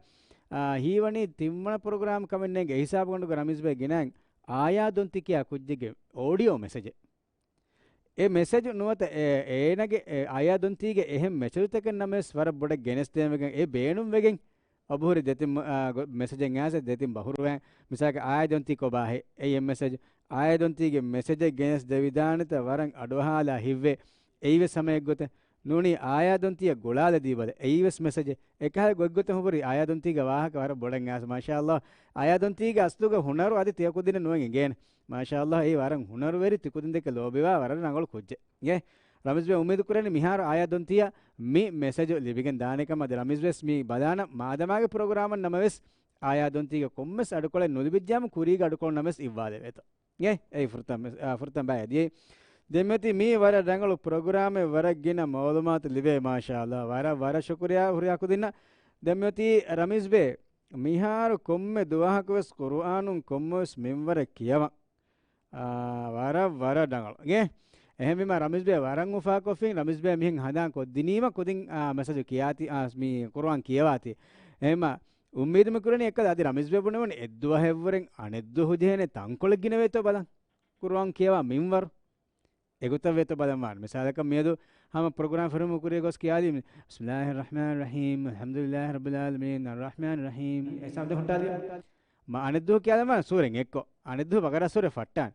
އާ، ހީވަނީ ތިންވަނަ ޕްރޮގްރާމް ކަމެއް ނޭނގެ. އެ ހިސާބުގަނޑުގަ ރަމީޒް ބޭ ގިނައިން އާޔާ ދޮންތި ކިޔާ ކުއްޖެއްގެ އޯޑިއޯ މެސެޖެއް. އެ މެސެޖު ނުވަތަ އެ، އޭނަގެ އެ އާޔާ ދޮންތީގެ އެހެން މެސެޖުތަކެއް ނަމަވެސް ވަރަށް ބޮޑަށް ގެނެސްދޭން ވެގެން އެ ބޭނުން ވެގެން އޮބުހުރި ދެތިން، އާ، ގޮ-، މެސެޖެއް އައިސް ދެތިން ބަހުރުވައި. މިސާލަކަށް އާޔާ ދޮންތީ ކޮބާހޭ؟ އެއީ އެއް މެސެޖް. އާޔާ ދޮންތީގެ މެސެޖެއް ގެނެސް ދެވިދާނެތަ ވަރަށް އަޑުއަހާލާ ހިތްވޭ. އެއީވެސް ހަމަ އެއްގޮތެއް. ނޫނީ އާޔާ ދޮންތީއަށް ގުޅާލަދީބަލަ. އެއީވެސް މެސެޖެއް. އެކަހަލަ ގޮތްގޮތުން ހުރި އާޔާ ދޮންތީގެ ވާހަކަ ވަރަށް ބޮޑަށް އައިސް. މާޝާﷲ. އާޔާ ދޮންތީގެ އަސްލުގެ ހުނަރު އަދި ތިޔަ ކުދިންނަށް ނުވަން އެނގޭނެ. މާޝާﷲ. އެއީ ވަރަށް ހުނަރުވެރި ތި ކުދިން ދެކެ ލޯބިވާ ވަރަށް ރަނގަޅު ކުއްޖެއް. އިނގޭ؟ ރަމީޒް ބޭ އުއްމީދު ކުރަނީ މިހާރު އާޔާ ދޮންތީއަށް މި މެސެޖު ލިބިގެން ދާނެ ކަމަށް. އަދި ރަމީޒް ވެސް މި ބަލާނަ މާދަމާގެ ޕްރޮގްރާމަށް ނަމަވެސް އާޔާ ދޮންތީގެ ކޮންމެސް އަޑުކޮޅެއް ނުލިބިއްޖާމު ކުރީގެ އަޑުކޮޅު ނަމަވެސް އިއްވާލެވޭތޯ. އިނގޭ؟ އެއީ ފުރަތަމަ މެސ-، އާ، ފުރަތަމަ ބައި އަދި. ދެން މިއޮތީ މީ ވަރަށް ރަނގަޅު ޕްރޮގްރާމެއް ވަރަށް ގިނަ މައުލޫމާތު ލިބޭ މާޝާﷲ. ވަރަށް، ވަރަށް ޝުކުރިޔާ ހުރިހާ ކުދިންނަށް. ދެން މިއޮތީ ރަމީޒް ބޭ މިހާރު ކޮންމެ ދުވަހަކުވެސް ޤުރުއާނުން ކޮންމެވެސް މިންވަރެއް ކިޔަވަން. އާ، ވަރަށް، ވަރަށް ރަނގަޅު. އިނގޭ؟ އެހެންވީމަ ރަމީޒް ބޭ ވަރަށް އުފާކޮށްފިން، ރަމީޒް ބޭ މިހެން ހަނދާން ކޮށްދިނީމަ ކުދިން، އާ، މެސެޖު ކިޔާތީ، އާ، މި ޤުރުއާން ކިޔަވާތީ. އެހެންމަ އުއްމީދު މި ކުރަނީ އެއްކަލަ އަދި ރަމީޒް ބޭ ބުނެވުނީ އެއްދުވަހެއްވުރެން އަނެއްދުވަހު ޖެހޭނެ ތަންކޮޅެއް ގިނަވޭތޯ ބަލަން. ޤުރުއާން ކިޔަވާ މިންވަރު. އެގޮތަށް ވޭތޯ ބަލަން ވާނެ. މިސާލަކަށް މިއަދު ހަމަ ޕްރޮގްރާމް ފަރުމު ކުރިޔަށް ގޮސް ކިޔާލީ، بسم الله الرحمن الرحيم، الحمد لله رب العالمين، الرحمن الرحيم. އެ ސައުންޑް ހުއްޓާލި. މަ އަނެއްދުވަހު ކިޔާލަން ވާނެ ސޫރަތް އެއްކޮށް. އަނެއްދުވަހު ބަޤަރާ ސޫރަ ފައްޓާން.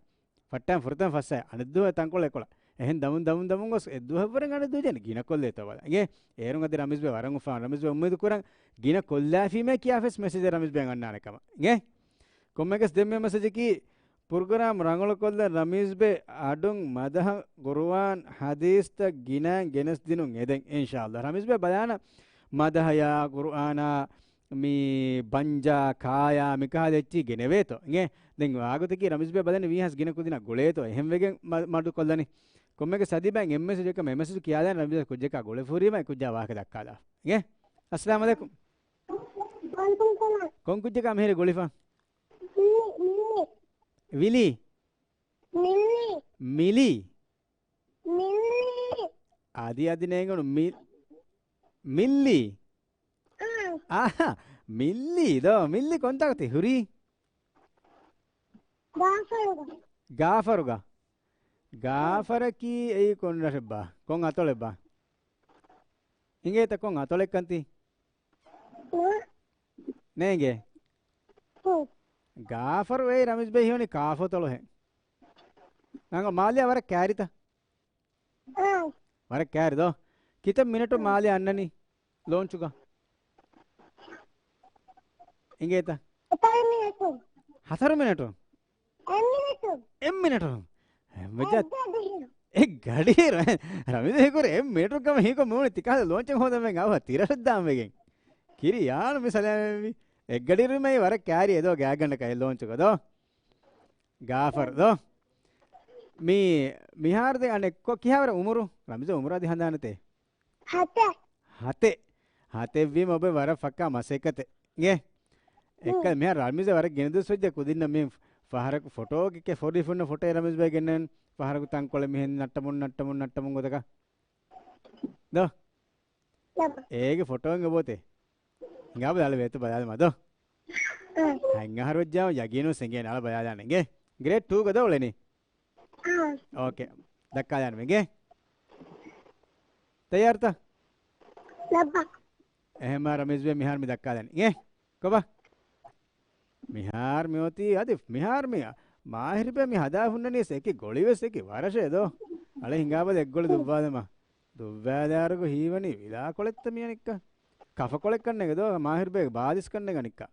ފައްޓާން ފުރަތަމަ ފަސް އާޔަތް. އަނެއްދުވަހު ތަންކޮޅެއް އެއްކޮޅަށް. އެހެން ދަމުން ދަމުން ދަމުން ގޮސް އެއްދުވަހެއްވުރެން އަނެއްދުވަހު ޖެހޭނެ ގިނަކޮށްލޭތޯ ބަލަން. އިނގޭ؟ އޭރުން އަދި ރަމީޒް ބޭ ވަރަށް އުފާން. ރަމީޒް ބޭ އުއްމީދު ކުރަން ގިނަ ކޮށްލާފީމޭ ކިޔާފަސް މެސެޖެއް ރަމީޒް ބޭ އަންނާނެ ކަމަށް. އިނގޭ؟ ކޮންމެއަކަސް ދެން މި މެސެޖަކީ ޕްރޮގްރާމް ރަނގަޅުކޮށްލަން ރަމީޒް ބޭ އަޑުން މަދަހަ ޤުރުއާން ޙަދީޘްތައް ގިނައިން ގެނެސްދިނުން އެދެން އިންޝާﷲ. ރަމީޒް ބޭ ބަލާނަ މަދަހަޔާ ޤުރުއާނާ މި ބަންޖާ ކާޔާ މިކަހަލަ އެއްޗިހި ގެނެވޭތޯ. އިނގޭ؟ ދެން ވާގޮތަކީ ރަމީޒް ބޭ ބަލަނީ ވީހާސް ގިނަ ކުދިންނަށް ގުޅޭތޯ. އެހެން ވެގެން މަ-، މަޑުކޮށްލަނީ. ކޮންމެއަކަސް އަދި ބައިން އެއް މެސެޖަކަށް މި މެސެޖު ކިޔާލަން ރަމީޒް ކުއްޖަކާ ގުޅެފަ ހުރީމަ އެ ކުއްޖާ ވާހަކަ ދައްކާލާ. އިނގޭ؟ އައްސަލާމު ޢަލައިކުމް. ވަޢަލައިކުމް ސަލާމް. ކޮން ކުއްޖަކާ މިހިރީ ގުޅިފަ؟ މި-، މި-، މި-. ވިލީ؟ މިއްލީ. މިލީ؟ މިއްލީ. އަދި އަދި ނޭނގުނު މި-، މިއްލީ؟ އާ. އާހާ. މިއްލީ ދޯ؟ މިއްލީ ކޮންތާކަށްތީ ހުރީ؟ ގާފަރުގަ. ގާފަރުގަ. ގާފަރަކީ އެއީ ކޮން ރަށެއްބާ؟ ކޮން އަތޮޅެއްބާ؟ އިނގޭތަ ކޮން އަތޮޅެއްކަންތީ؟ ނޭނގެ. ގާފަރު އެއީ ރަމީޒް ބައި ހީވަނީ ކާފަ އަތޮޅުހެން. ނަންގަ މާލެއާ ވަރަށް ކައިރިތަ؟ ވަރަށް ކައިރި ދޯ. ކިތައް މިނެޓު މާލެ އަންނަނީ ލޯންޗުގަ؟ އިނގޭތަ؟ ހަތަރު މިނެޓު. ހަތަރު މިނެޓު؟ އެއް މިނެޓު. އެއް މިނެޓު. އެއް ގަޑިއިރު. އެއް ގަޑިއިރު. ރަމީޒް ހީކުރެ އެއް މިނެޓު ކަމަށް ހީކޮށް މޫނު ތިކާލަ ލޯންޗެއް ހޯދަމެން އަވަ ތިރަށަށް ދާން ވެގެން. ކިރިޔާނު މި ސަލާމެއްވި. އެއް ގަޑިއިރު މައި ވަރަށް ކައިރި އެދޯ ގާގަނޑަކަށް އެ ލޯންޗުގަ ދޯ. ގާފަރު ދޯ. މީ، މިހާރު ދެ އަނެއްކޮ ކިހާވަރަ އުމުރު؟ ރަމީޒް އުމުރު އަދި ހަނދާނެތޭ. ހަތެއް. ހަތެއް. ހަތެއްވީމަ އޮބެ ވަރަށް ފައްކާ މަސައްކަތެއް. އިނގޭ؟ އެއްކަލަ މިހާރު ރަމީޒް ވަރަށް ގިނަ ދުވަސް ވެއްޖެ ކުދިންނަށް މި ފަހަރަކު ފޮޓޯގެ ފޮރިފުންނަ ފޮޓޯ ރަމީޒް ބައި ގެންނަން ފަހަރަކު ތަންކޮޅެއް މިހެން ނައްޓަމުން ނައްޓަމުން ނައްޓަމުން ގޮތަކަށް. ދޯ؟ އޭގެ ފޮޓޯއިން އޮބޯތޭ؟ ހިނގާބަލަ އަޅެ ވޭތު ބަލާލަމާ ދޯ. ހަތް އަހަރު ވެއްޖާމަ ޔަގީނު ސެނގޭނެ އަޅަ ބަލާލާނެ އިނގޭ. ގްރޭޑް ޓޫގަ ދޯ އުޅެނީ؟ އޯކޭ. ދައްކާލާނަމޭ އިނގޭ. ތައްޔާރުތަ؟ އެހެންމާ ރަމީޒް ބޭ މިހާރު މި ދައްކާލާނެ އިނގޭ. ކޮބާ؟ މިހާރު މިއޮތީ އަދި މިހާރު މި މާހިރުބޭ މި ހަދާ ހުންނަނީސް އެކި ގޮޅިވެސް އެކި ވަރަށޭ ދޯ. އަޅެ ހިނގާބަލަ އެއްގޮޅި ދުއްވާލަމާ. ދުއްވާލާރުގަ ހީވަނީ ވިލާކޮޅެއްތަ މިއަނިއްކަ؟ ކަފަކޮޅެއް ކަންނޭނގެ ދޯ މާހިރުބޭގެ ބާލިސް ކަންނޭނގެ އަނިއްކަ.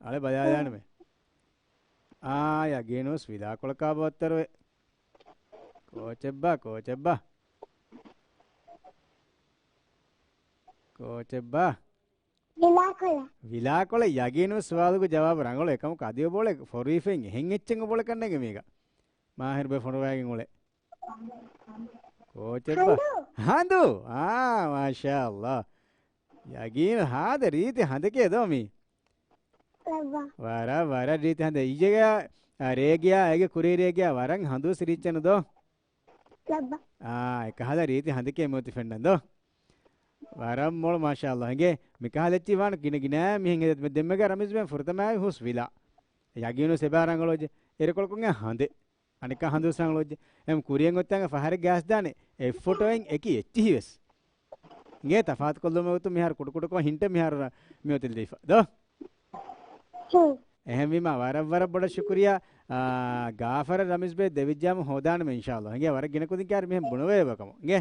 އަޅެ ބަލާލާނަމޭ. އާ ޔަގީނުވެސް ވިލާކޮޅަކާ ބޯއްތަރުވެ. ކޯޗެއްބާ، ކޯޗެއްބާ. ކޯޗެއްބާ. ވިލާކޮޅެއް. ވިލާކޮޅެއް ޔަގީނުވެސް ސުވާލުގެ ޖަވާބު ރަނގަޅު އެކަމަކު އަދި އޮބޯޅެ ފޮރުވިފައިން އެހެން އެއްޗެއް އޮބޯޅެ ކަންނޭނގެ މީގަ. މާހިރުބޭ ފޮނުވައިގެން އުޅެ. ކޯޗެއްބާ؟ ހަނދު. ހަނދު؟ އާ، މާޝާﷲ. ޔަގީނު ހާދަ ރީތި ހަނދެކޭ ދޯ މީ. ވަރަށް، ވަރަށް ރީތި ހަނދެއް. އިއްޔެގެ، އާ، ރޭގެއާ، އޭގެ ކުރީ ރޭގެއާ ވަރަށް ހަނދު ސިރިއްޗެނު ދޯ. އާ، އެކަހަލަ ރީތި ހަނދެކޭ މިއޮތީ ފެންނަން ދޯ. ވަރަށް މޮޅު މާޝާﷲ. އިނގޭ، މިކަހަލަ އެއްޗި ވާނު ގިނަ ގިނަ މިހެން އެދެ ދެންމެގަ ރަމީޒް ބޭން ފުރަތަމައި ހުސް ވިލާ. ޔަގީނު ސެބާ ރަނގަޅޯޖެ. އެރެކޮޅަކުން ހަނދެއް. އަނެއްކާ ހަނދުސް ރަނގަޅޯއްޖެ. އެމް ކުރިއަށް އޮތްތާނގަ ފަހަރެއް ގާސްދާނެ. އެއް ފޮޓޯއިން އެކި އެއްޗިހިވެސް. އިނގޭ ތަފާތުކޮށްލުމުގެ ގޮތުން މިހާރު ކުޑަކުޑަކޮށް ހިންޓެއް މިހާރު ރަ-، މިއޮތީ ދީފަ. ދޯ؟ ހުން. އެހެންވީމާ ވަރަށް ވަރަށް ބޮޑަށް ޝުކުރިއްޔާ، އާ، ގާފަރަށް ރަމީޒް ބޭ ދެވިއްޖާމު ހޯދާނަމޭ އިންޝާﷲ. އިނގޭ ވަރަށް ގިނަ ކުދިން ކާރި މިހެން ބުނެވޭ ކަމު. އިނގޭ؟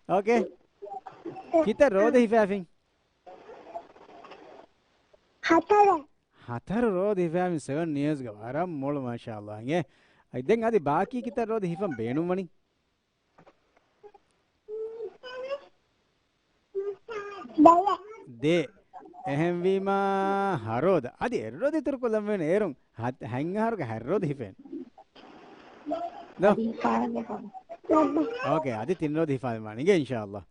އޯކޭ. ކިތައް ރޯދަ ހިފާފިން؟ ހަތަރެއް. ހަތަރު ރޯދަ ހިފާފިން ސެވަން އިޔާސްގަ ވަރަށް މޮޅު މާޝާﷲ. އިނގޭ. އައި ދެން އަދި ބާކީ ކިތައް ރޯދަ ހިފަން ބޭނުންވަނީ؟ ދެ. އެހެންވީމާ ހަ ރޯދަ. އަދި އެއް ރޯދަ އިތުރުކޮށްލަން ވޭނެ އޭރުން. ހަތް، ހަތް އަހަރުގަ ހަތް ރޯދަ ހިފޭނެ. ދޯ؟ އޯކޭ، އަދި ތިން ރޯދަ ހިފާލަން ވާނެ. އިނގޭ އިންޝާﷲ.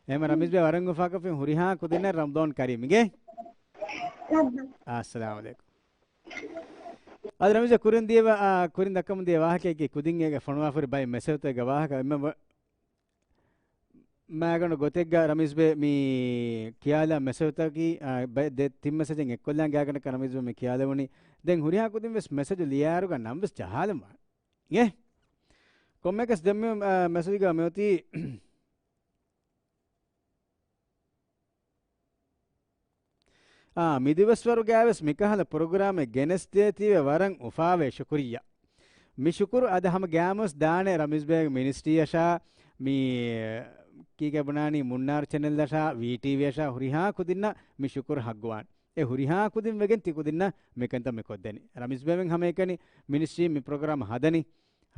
އެހެން ރަމީޒް ބޭ ވަރަށް އުފާކޮށްފިން ހުރިހާ ކުދިންނަށް ރަމަޟާން ކަރީމް. އިނގޭ. އައްސަލާމު ޢަލައިކުމް. އަދި ރަމީޒް ކުރިން ދިޔަ ވަ-، އާ، ކުރިން ދައްކަމުން ދިޔަ ވާހަކައެއްގެ ކުދިން އޭގެ ފޮނުވާފައި ބައެއް މެސެޖުތަކެއްގެ ވާހަކަ އެންމެ ބޮ-، މާގަނޑު ގޮތެއްގަ ރަމީޒް ބޭ މި ކިޔާލާ މެސެޖުތަކީ، އާ، ބައެއް ދެ ތިން މެސެޖެއް އެއްކޮށްލާން ގާގަނޑަކަށް ރަމީޒް ބޭ މި ކިޔާލެވުނީ. ދެން ހުރިހާ ކުދިން ވެސް މެސެޖު ލިޔާއިރުގަ ނަން ވެސް ޖަހާލަން ވާނެ. އޭ؟ ކޮންމެއަކަސް ދެންމެ، އާ، މެސެޖުގަ މިއޮތީ އާ، މިދިވެސްވަރުގައިވެސް މިކަހަލަ ޕްރޮގްރާމެއް ގެނެސްދޭތީވެ ވަރަށް އުފާވޭ، ޝުކުރިއްޔާ. މި ޝުކުރު އަދި ހަމަ ގައިމުވެސް ދާނެ ރަމީޒް ބޭގެ މިނިސްޓްރީއަށާ، މި ކީކޭ ބުނާނީ މުންނާރު ޗެނެލްއަށާ، ވީޓީވީއަށާ ހުރިހާ ކުދިންނަށް މި ޝުކުރު ހައްގުވާން. އެ ހުރިހާ ކުދިން ވެގެން ތި ކުދިންނަށް މިކަންތައް މި ކޮށްދެނީ. ރަމީޒް ބޭމެން ހަމައެކަނި މިނިސްޓްރީ މި ޕްރޮގްރާމް ހަދަނީ.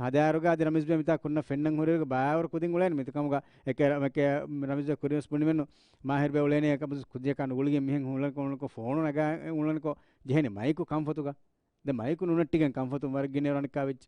ހަދާއިރުގަ އަދި ރަމީޒް ބޭ މިތާ ކުންނަ ފެންނަން ހުރިއިރުގަ ބާވަރު ކުދިން އުޅޭނެ މިތަކަމުގަ އެކެ، އެކެ ރަމީޒް ބޭ ކުރިންވެސް ބުނިމެއްނު މާހިރު ބޭ އުޅޭނެ އެކަމަސް ކުދިޔަކާ ނުގުޅިގެން މިހެން އުޅެންކޮ ނުޅެންކޮ ފޯނު ނަގާ އުޅެންކޮ ޖެހެނީ މައިކު ކަންފަތުގަ. ދެ މައިކު ނުނައްޓިގެން ކަންފަތުން ވަރަށް ގިނަ އަނެއްކާ ވެއްޖެ.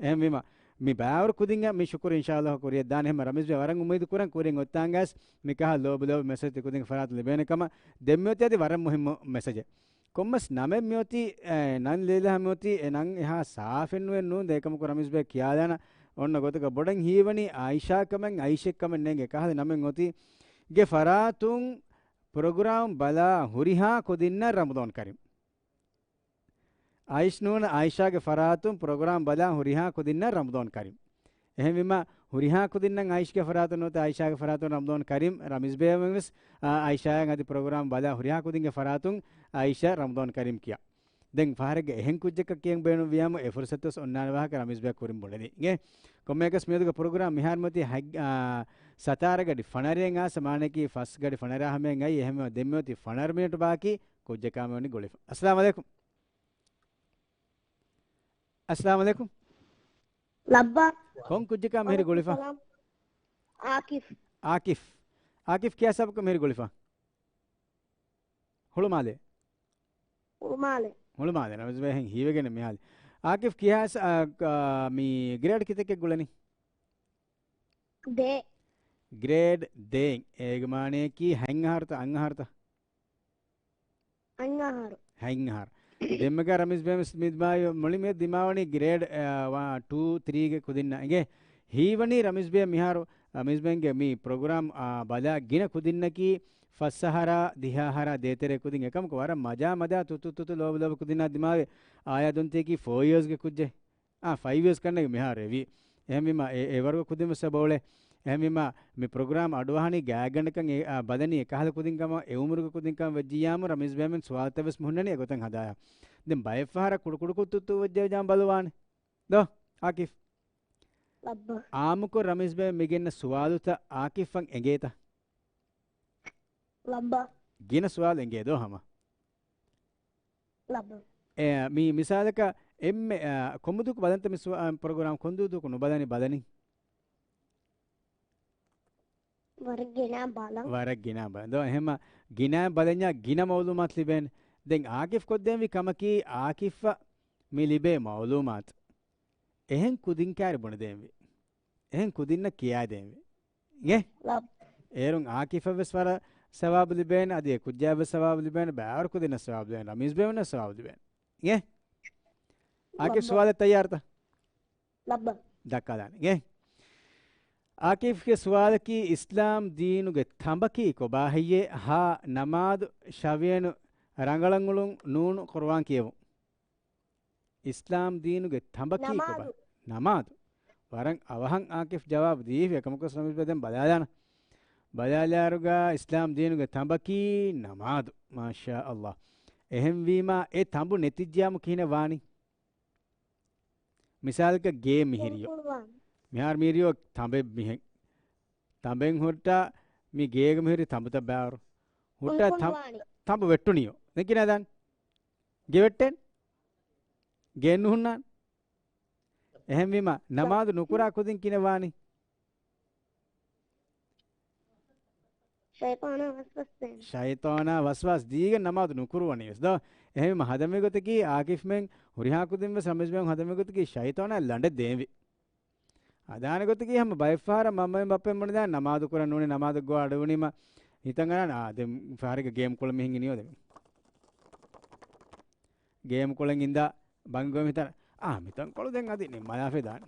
އެހެންވީމަ މި ބާވަރު ކުދިންގެ މި ޝުކުރު އިންޝާﷲ ކުރިޔަށް ދާނެ. އެހެންމަ ރަމީޒް ބޭ ވަރަށް އުއްމީދު ކުރަން ކުރިން އޮތްތާނގަސް މިކަހަ ލޯބި ލޯބި މެސެޖް ތި ކުދިން ފަރާތު ލިބޭނެ ކަމަށް. ދެން މިއޮތީ އަދި ވަރަށް މުހިއްމު މެސެޖެއް. ކޮންމެސް ނަމެއް މިއޮތީ، އެ، ނަން ލިޔެލާ މިއޮތީ، އެ ނަން އެހާ ސާފެއް ނުވެ ނޫން. ދޭކަމަކު ރަމީޒް ބޭ ކިޔާލާނަ އޮންނަ ގޮތަކަށް ބޮޑަށް ހީވަނީ އާއިޝާ ކަމެއް، އައިޝެއް ކަމެއް ނޭނގެ. އެކަހަލަ ނަމެއް އޮތީ ގެ ފަރާތުން ޕްރޮގްރާމް ބަލާ ހުރިހާ ކުދިންނަށް ރަމަޟާން ކަރީމް. އައިޝް ނޫން އާއިޝާގެ ފަރާތުން ޕްރޮގްރާމް ބަލާ ހުރިހާ ކުދިންނަށް ރަމަޟާން ކަރީމް. އެހެންވީމަ، ހުރިހާ ކުދިންނަށް އައިޝްގެ ފަރާތުން ނުވަތަ އާއިޝާގެ ފަރާތުން ރަމަޟާން ކަރީމް، ރަމީޒް ބޭބެ ވެސް، އާ، އާއިޝާއަށް އަދި ޕްރޮގްރާމް ބަލާ ހުރިހާ ކުދިންގެ ފަރާތުން އާއިޝާ ރަމަޟާން ކަރީމް ކިޔާ. ދެން ފަހަރެއްގެ އެހެން ކުއްޖަކަށް ކިޔަން ބޭނުން ވިޔާމު އެ ފުރުސަތު ވެސް އޮންނާނެ ވާހަކަ ރަމީޒް ބޭ ކުރިން ބުނެލި. އިނގޭ؟ ކޮންމެއަކަސް މިއަދުގެ ޕްރޮގްރާމް މިހާރު މިއޮތީ ހަތް، އާ، ސަތާރަ ގަޑި ފަނަރައިން އާސަ މާނައަކީ ފަސް ގަޑި ފަނަރަ ހަމައިން އައި އެހެންވީމަ ދެން މިއޮތީ ފަނަރަ މިނެޓް ބާކީ ކުއްޖަކާ މިވަނީ ގުޅިފަ. އައްސަލާމު ޢަލައިކުމް. އައްސަލާމު ޢަލައިކުމް. ލައްބަ. ކޮން ކުއްޖަކާ މިހިރީ ގުޅިފަ؟ އާކިފް. އާކިފް. އާކިފް ކިޔާ ސަބަބަކަށް މިހިރީ ގުޅިފަ؟ ހުޅުމާލެ. ހުޅުމާލެ. ހުޅުމާލެ. ރަމީޒް ބޭ ހިނގިވެގެން މިހާލެ. އާކިފް ކިޔާ ސ-، އާ، ކ-، މި ގްރޭޑް ކިތަކެއް ގުޅެނީ؟ ދޭ. ގްރޭޑް ދޭން. އޭގެ މާނައަކީ ހަތް އަހަރުތަ، އަށް އަހަރުތަ؟ އަށް އަހަރު. ހަތް އަހަރު. ދެންމެގަ ރަމީޒް ބޭ މި-، މި-، މާ-، މުޅި މި ދިމާވަނީ ގްރޭޑް، އާ، ވާ-، ޓޫ، ތްރީގެ ކުދިންނަށް އިނގޭ. ހީވަނީ ރަމީޒް ބޭ މިހާރު، ރަމީޒް ބޭގެ މި ޕްރޮގްރާމް، އާ، ބަލާ ގިނަ ކުދިންނަކީ ފަސް އަހަރާ، ދިހަ އަހަރާ ދޭތެރޭ ކުދިން. އެކަމަކު ވަރަށް މަޖާ މަޖާ ތުތު ތުތު ލޯބި ލޯބި ކުދިންނާ ދިމާވެ އާޔާ ދޮންތިއަކީ ފޯ އިޔާސްގެ ކުއްޖެއް. އާ، ފައިވް އިޔާސް ކަންނޭނގެ މިހާރު އެވީ. އެހެންވީމަ، އެ، އެވަރުގެ ކުދިން ވެސް އެބައުޅޭ. އެހެންވީމަ، މި ޕްރޮގްރާމް އަޑުއަހަނީ ގާތްގަނޑަކަށް އެ، އާ، ބަލަނީ އެކަހަލަ ކުދިން ކަމަށް، އެ އުމުރުގެ ކުދިން ކަމަށް ވެއްޖިއްޔާމު، ރަމީޒް ބޭމެން ސުވާލުތައް ވެސް މި ހުންނަނީ އެގޮތަށް ހަދާޔާ. ދެން ބައެއް ފަހަރަށް ކުޑަ ކުޑަ ކުދިން ތުއްތު ވެއްޖެ ޖާން ބަލުވާނެ. ދޯ، އާކިފް. ލައްބަ. އާއްމުކޮށް ރަމީޒް ބޭ މި ގެންނަ ސުވާލުތައް އާކިފްއަށް އެނގޭތަ؟ ލައްބަ. ގިނަ ސުވާލު އެނގޭ ދޯ ހަމަ؟ ލައްބަ. އެ، މި މިސާލަކަށް އެންމެ، އާ، ކޮންމެ ދުވަހަކު ބަލަންތަ މި ސުވާ-، އާ، ޕްރޮގްރާމް ކޮން ދުވަހަކު ނުބަލަނީ ބަލަނީ؟ ވަރަށް ގިނަ ބަލަން. ވަރަށް ގިނަ ބަލަން. ދޯ، އެހެންމަ ގިނަ ބަލަންޏާ ގިނަ މައުލޫމާތު ލިބޭނެ. ދެން އާކިފް ކޮށްދޭންވީ ކަމަކީ އާކިފްއަށް މި ލިބޭ މައުލޫމާތު އެހެން ކުދިން ކާރި ބުނެދޭންވީ. އެހެން ކުދިންނަށް ކިޔާދޭންވީ. އިނގޭ؟ ލައް. އޭރުން އާކިފަށް ވެސް ވަރަށް ސަވާބު ލިބޭނެ، އަދި އެ ކުއްޖާ ވެސް ސަވާބު ލިބޭނެ، ބައިވަރު ކުދިންނަށް ސަވާބު ލިބޭނެ، ރަމީޒް ބޭމެންނަށް ސަވާބު ލިބޭނެ. އިނގޭ؟ އާކިފް ލައްބަ. ސުވާލަށް ތައްޔާރުތަ؟ ލައްބަ. ދައްކާލާނެ. އިނގޭ؟ އާކިފްގެ ސުވާލަކީ އިސްލާމް ދީނުގެ ތަނބަކީ ކޮބާ ހެއްޔޭ؟ ހާ، ނަމާދު، ޝަވިޔަނު، ރަނގަޅަށް އުޅުން، ނޫނު، ޤުރުއާން ކިޔެވުން. އިސްލާމް ދީނުގެ ތަނބަކީ ކޮބާ؟ ނަމާދު. ނަމާދު. ވަރަށް އަވަހަށް އާކިފް ޖަވާބު ދީފި، އެކަމަކު ސަމީސް ބެދެން ބަލާލާނަ. ބަލާލާރުގަ އިސްލާމް ދީނުގެ ތަނބަކީ ނަމާދު. މާޝާ ﷲ. އެހެންވީމާ އެ ތަނބު ނެތިއްޖިޔާމު ކިހިނެއް ވާނީ؟ މިސާލަކަށް ގޭ މިހިރިޔޯ. މިހާރު މިހިރިޔޯ ތަނބެއް މިހެން. ތަނބެއް ހުއްޓާ މި ގޭގަ މިހިރި ތަނބުތައް ބާރު. ހުއްޓާ ތަނބު ވެއްޓުނިޔޯ. ދެން ކިހިނެއް ދާން؟ ގެ ވެއްޓެން؟ ގެ ނުހުންނާން. އެހެންވީމަ، ނަމާދު ނުކުރާ ކުދިން ކިހިނެއް ވާނީ؟ ޝައިޠާނާ ވަސްވަސް ދޭން. ޝައިޠާނާ ވަސްވާސް ދީގެން ނަމާދު ނުކުރުވަނީ ވެސް ދޯ. އެހެންވީމަ، ހަދަންވީ ގޮތަކީ އާކިފްމެން ހުރިހާ ކުދިން ވެސް ރަމީޒްމެން ހަދަންވީ ގޮތަކީ ޝައިޠާނާ ލަނޑެއް ދޭންވީ. ހަދާނެ ގޮތަކީ ހަމަ ބައެއްފަހަރަށް މަންމައިން ބައްޕައިން ބުނެދާނެ ނަމާދު ކުރަން ނޫނީ، ނަމާދަށް ގޮވާ އަޑުއިވުނީމަ ހިތަށް އަރާނެ، އާ، ދެން ފަހަރެއްގަ ގޭމް ކޮޅަށް މިހެން އިނިޔޯ ދެން. ގޭމް ކޮޅެއް އިންދާ ބަންގި ގޮވަން ހިތަށް، އާ، މިތަންކޮޅު ދެން އަދި ނިންމާލާފައި ދާނެ.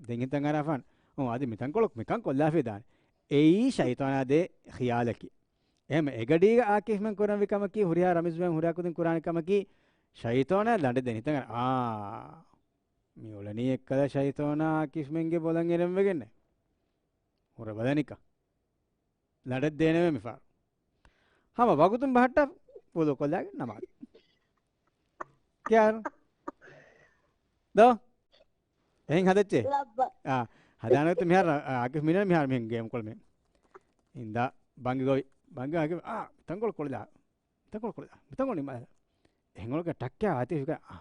ދެން ހިތަށް އަރާފާނެ، އޯ، އަދި މިތަންކޮޅު މިކަން ކޮށްލާފައި ދާނެ. އެއީ ޝައިޠާނާ ދޭ ޚިޔާލަކީ. އެހެން އެގަޑީގަ އާކިފްމެން ކުރަންވީ ކަމަކީ، ހުރިހާ ރަމީޒްމެން ހުރިހާ ކުދިން ކުރާނެ ކަމަކީ، ޝައިޠާނާ ލަނޑެއް ދޭން ހިތަށް އަރާ، އާ، މި އުޅެނީ އެއްކަލަ ޝައިޠާނާ އާކިފްމެންގެ ބޮލަށް އެރެންވެގެންނޭ. ހުރެ ބަލަނިކަ. ލަނޑެއް ދޭނެވެ މިފަހަރު. ހަމަ ވަގުތުން ބަހައްޓާ ވުޟޫ ކޮށްލާގެން ނަމާދު. ކިޔާރު. ދޯ؟ އެހެން ހަދައްޗޭ؟ ލައްބަ. އާ، ހަދާނެ ގޮތަށް މިހާރު، އާ، އާކިފް މިނަ މިހާރު މިހެން ގޭމް ކޮޅު މި. އިންދާ ބަންގި ގޮވި. ބަންގި އާކިފް، އާ، ތަންކޮޅު ކޮޅިލާ. ތަންކޮޅު ކޮޅިލާ. މިތަންކޮޅު ނިމާލާ. އެހެން އޮޅުގަ ޓައްކާ އާތިފްގަ، އާ.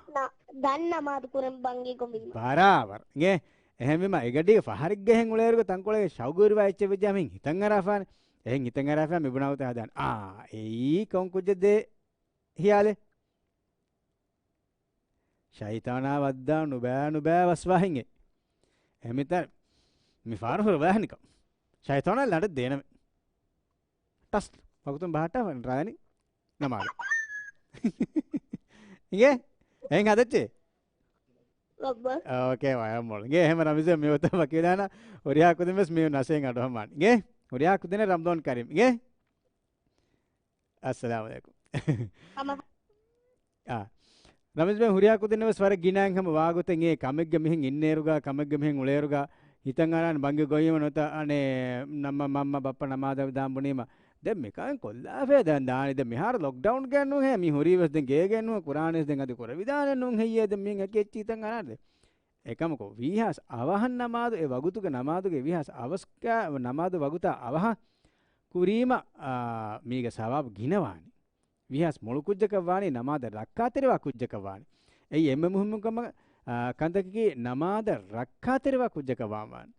ދަން ނަމާދު ކުރަން ބަންގީ ގޮމީމަ. ބަރާބަރަށް. އިނގޭ؟ އެހެންވީމަ އެގަޑީގަ ފަހަރެއްގަ އެހެން އުޅޭއިރުގަ ތަންކޮޅެއް ޝައުގުވެރިވާ އެއްޗެއް ވެއްޖާ މިހެން ހިތަށް އަރާފާނެ. އެހެން ހިތަށް އަރާފާ މިބުނާ ގޮތަށް ހަދާނެ. އާ، އެއީ ކޮން ކުއްޖެއް ދޭ ހިޔާލެއް؟ ޝައިޠާނާ ވައްދާ ނުބައި ނުބައި ވަސްވާހެން އެ. އެހެން މިތަން މި ފާރު ހުރަ ވާހެން ނިކަން. ޝައިޠާނާ ލަނޑެއް ދޭނަމެ. ޓަސް. ވަގުތުން ބަހައްޓާ ރާނި ނަމާދު. އިނގޭ؟ އެހެން ހަދައްޗޭ؟ ލައްބަ. އޯކޭ، ވަޔަށް މޮޅު. އިނގޭ، އެހެން ރަމީޒް މި އޮތަ ވަކީލާނަ ހުރިހާ ކުދިން ވެސް މި ނަސޭން އަޑު ހަމާން. އިނގޭ؟ ހުރިހާ ކުދިން ރަމަޟާން ކަރީމް. އިނގޭ؟ އައްސަލާމު ޢަލައިކުމް. ހަމަ އާ. ރަމީޒް ބޭ ހުރިހާ ކުދިންނަށް ވެސް ވަރަށް ގިނައިން ހަމަ ވާގޮތެއް އެ ކަމެއްގެ މިހެން އިންނޭރުގަ، ކަމެއްގެ މިހެން އުޅޭރުގަ ހިތަށް އަރާން ބަންގި ގޮއްޔަމަ ނުތަ އަނެ ނަމަ މަންމަ ބައްޕަ ނަމާދަށް ދާން ބުނީމަ. ދެން މިކަން ކޮށްލާފައޭ ދެން ދާނީ. ދެން މިހާރު ލޮކްޑައުންގެ ނޫންހޭ މި ހުރީ ވެސް ދެން ގޭގެ ނޫން ކުރާނީސް ދެން އަދި ކުރެވިދާނެ ނޫން ހެއްޔޭ ދެން މިހެން އެކި އެއްޗި ހިތަށް އަރާނެ ދެން. އެކަމަކު ވީހާސް އަވަހަށް ނަމާދު އެ ވަގުތުގެ ނަމާދުގެ ވީހާސް އަވަސްކަ ނަމާދު ވަގުތާ އަވަހަށް ކުރީމަ، އާ، މީގެ ސަވާބު ގިނަވާނެ. ވީހާސް މޮޅު ކުއްޖަކަށް ވާނީ ނަމާދަށް ރައްކާތެރިވާ ކުއްޖަކަށް ވާނެ. އެއީ އެންމެ މުހިއްމު ކަމަށް، އާ، ކަންތަކަކީ ނަމާދަށް ރައްކާތެރިވާ ކުއްޖަކަށް ވާން ވާނެ.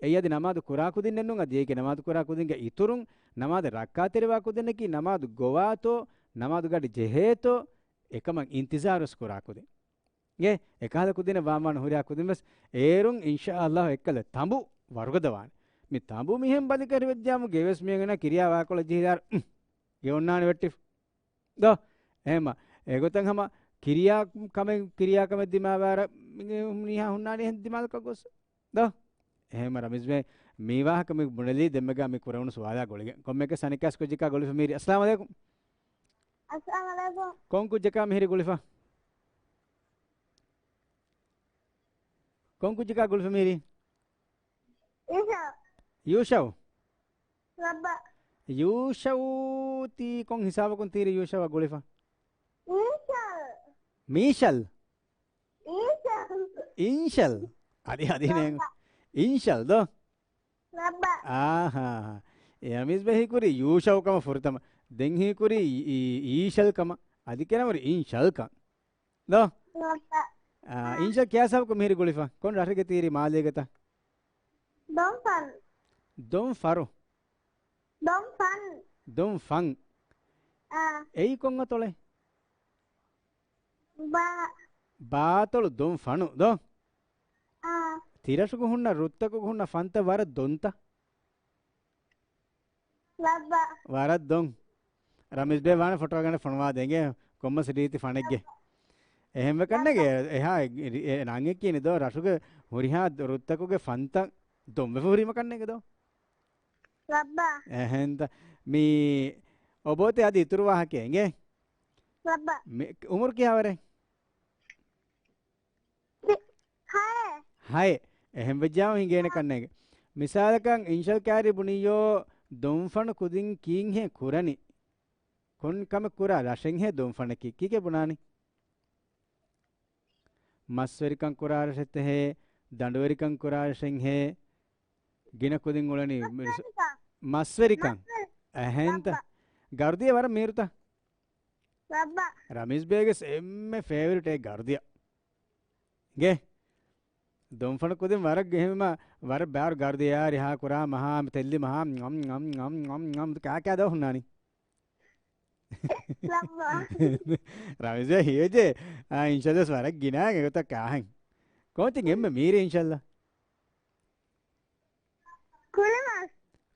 އެއީ އަދި ނަމާދު ކުރާ ކުދިންނެއް ނޫން، އަދި އޭގެ ނަމާދު ކުރާ ކުދިންގެ އިތުރުން ނަމާދަށް ރައްކާތެރިވާ ކުދިންނަކީ ނަމާދު ގޮވާތޯ، ނަމާދު ގަޑި ޖެހޭތޯ، އެކަމަށް އިންތިޒާރުވެސް ކުރާ ކުދިން. އޭ، އެކަހަލަ ކުދިންނެއް ވާން ވާން ހުރިހާ ކުދިން ވެސް އޭރުން އިންޝާﷲ އެއްކަލަ ތަނބު ވަރުގަދަ ވާނެ. މި ތަނބު މިހެން ބަލިކަށި ވެއްޖާމު ގެވެސް މިއަނގަނާ ކިރިޔާ ވާކޮޅަށް ޖެހިލާރު، އުން، ގެ އޮންނާނެ ވެއްޓިފަ. ދޯ؟ އެހެމަ، އެގޮތަށް ހަމަ ކިރިޔާ ކަމެއް، ކިރިޔާ ކަމެއް ދިމާވާރަ، މީހާ ހުންނާނީ އެހެން ދިމާލަކަށް ގޮސް. ދޯ؟ އެހެމަ ރަމީޒް ބޭ، މީ ވާހަކަ މި ބުނެލީ ދެންމެގާ މި ކުރެވުނު ސުވާލާ ގުޅިގެން. ކޮންމެއަކަސް އަނެއްކާސް ކުއްޖަކާ ގުޅިފަ މީރި. އައްސަލާމު ޢަލައިކުމް. އައްސަލާމު ޢަލައިކުމް. ކޮން ކުއްޖަކާ މިހިރި ގުޅިފަ؟ ކޮން ކުއްޖަކާ ގުޅިފަ މީރި؟ ޔޫޝައު. ޔޫޝައު؟ ރައްބަ. ޔޫޝައު ތީ ކޮން ހިސާބަކުން ތީރި ޔޫޝައުއަށް ގުޅިފަ؟ އިންޝަލް. މީޝަލް؟ އިންޝަލް. އިންޝަލް. އަދި، އަދި ނޭނގު. ރައްބަ. އިންޝަލް ދޯ؟ ރައްބަ. އާހާ. އެ ރަމީޒް ބޭ ހީކުރީ ޔޫޝައު ކަމަށް ފުރަތަމަ. ދެން ހީކުރީ އީ، އީ، އީޝަލް ކަމަށް. އަދި ކެނަވަރު އިންޝަލް ކަން. ދޯ؟ ރައްބަ. އާ، އާ. އިންޝަލް ކިޔާ ހިސާބަކުން މިހިރި ގުޅިފަ؟ ކޮން ރަށެއްގަ ތީރި މާލޭގަތަ؟ ދޮންފަން. ދޮންފަރު. ދޮންފަން. ދޮންފަން. އާ. އެއީ ކޮން އަތޮޅެއް؟ ބާ. ބާއަތޮޅު ދޮންފަނު ދޯ؟ އާ. ތިރަށުގަ ހުންނަ ރުއްތަކުގަ ހުންނަ ފަންތައް ވަރަށް ދޮންތަ؟ ރައްބަ. ވަރަށް ދޮން. ރަމީޒް ބޭ ވާނެ ފޮޓޯ ގަނެ ފޮނުވާދޭ އިނގޭ ކޮންމެސް ރީތި ފަނެއްގެ. އެހެންވެ ކަންނޭނގެ އެހާ ރި-، އެ ނަން އެއްކީނެ ދޯ ރަށުގެ ހުރިހާ ރުއްތަކުގެ ފަންތައް ދޮންވެފަ ހުރީމަ ކަންނޭނގެ ދޯ؟ ރައްބަ. އެހެންތަ؟ މީ އޮބޯތެ އަދި އިތުރު ވާހަކައެއް އިނގޭ؟ ރައްބަ. މި އުމުރު ކިހާވަރެއް؟ ހައެއް. ހައެއް. އެހެން ވެއްޖާމަ ހިނގޭނެ ކަންނޭނގެ. މިސާލަކަށް އިންޝަލް ކާރި ބުނިއްޔޯ ދޮންފަނު ކުދިން ކީންހޭ ކުރަނީ؟ ކޮން ކަމެއް ކުރާ ރަށެއްހޭ ދޮންފަނަކީ؟ ކީކޭ ބުނާނީ؟ މަސްވެރިކަން ކުރާ ރަށެއްތަހޭ، ދަނޑުވެރިކަން ކުރާ ރަށެއްހޭ، ގިނަ ކުދިން އުޅެނީ މި-، މަސްވެރިކަން. މަސްވެރިކަން. މަސްވެރި-، އެހެންތަ؟ ރައްބަ. ގަރުދިޔަ ވަރަށް މީރުތަ؟ ރައްބަ. ރަމީޒް ބޭގެސް އެންމެ ފޭވަރިޓް އެއް ގަރުދިޔަ. ގެ. ދޮންފަނު ކުދިން ވަރަށް ގެ-، ހެމަ ވަރަށް ބާރު ގަރުދިޔާ ރިހާ ކުރާ މަހާ ތެއްލި މަހާ ނަމް، ނަމް، ނަމް، ނަމް، ނަމް ކާކާ ދޯ ހުންނާނީ. ރައްބަ. ރަމީޒް ބޭ ހީވެއްޖެ. އާ، އިންޝަލް ވަރަށް ގިނަ އެގޮތަށް ކާހެން. ކޯޗިން އެންމެ މީރި އިންޝައްލާ. ކުޅިމަސް.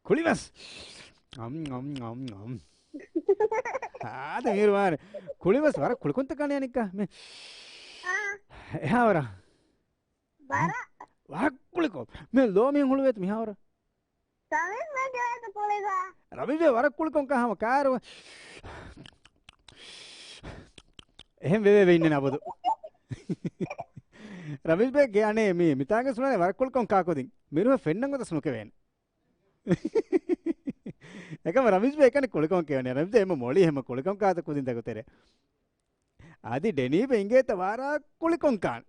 ކުޅިމަސް. އަމް، އަމް، އަމް، އަމް. އާދެ މީރު ވާނެ. ކުޅިމަސް ވަރަށް ކުޅިކޮންތަ ކާނެ އަނެއްކާ. މެ-، އާ. އެހާވަރަށް. ވަރަށް. ވަރަށް ކުޅިކޮން. މެ ލޯ މީހުން ހުޅުވޭތަ މިހާވަރަށް؟ ރަމީޒް ބޭ ކުޅިކޮން ކާ ހަމަ ކާރު. އެހެން ވެވޭ ވެ އިންނެ ނަބުދު. ރަމީޒް ބޭ ގެ އަނެއް މީ، މިތާނގެ ސުނާނެ ވަރަށް ކުޅިކޮން ކާކުދިން. މިރުހެ ފެންނަން ގޮތަސް ނުކެވޭނެ. އެކަމަ ރަމީޒް ބޭ އެކަނި ކުޅިކޮން ކެވެނީ. ރަމީޒް ބޭ އެމަ މޮޅި ހެމަ ކުޅިކޮން ކާތަ ކުދިން ދަގުތެރޭ. އަދި ޑެނީބެ އިނގޭތަ ވަރަށް ކުޅިކޮން ކާން.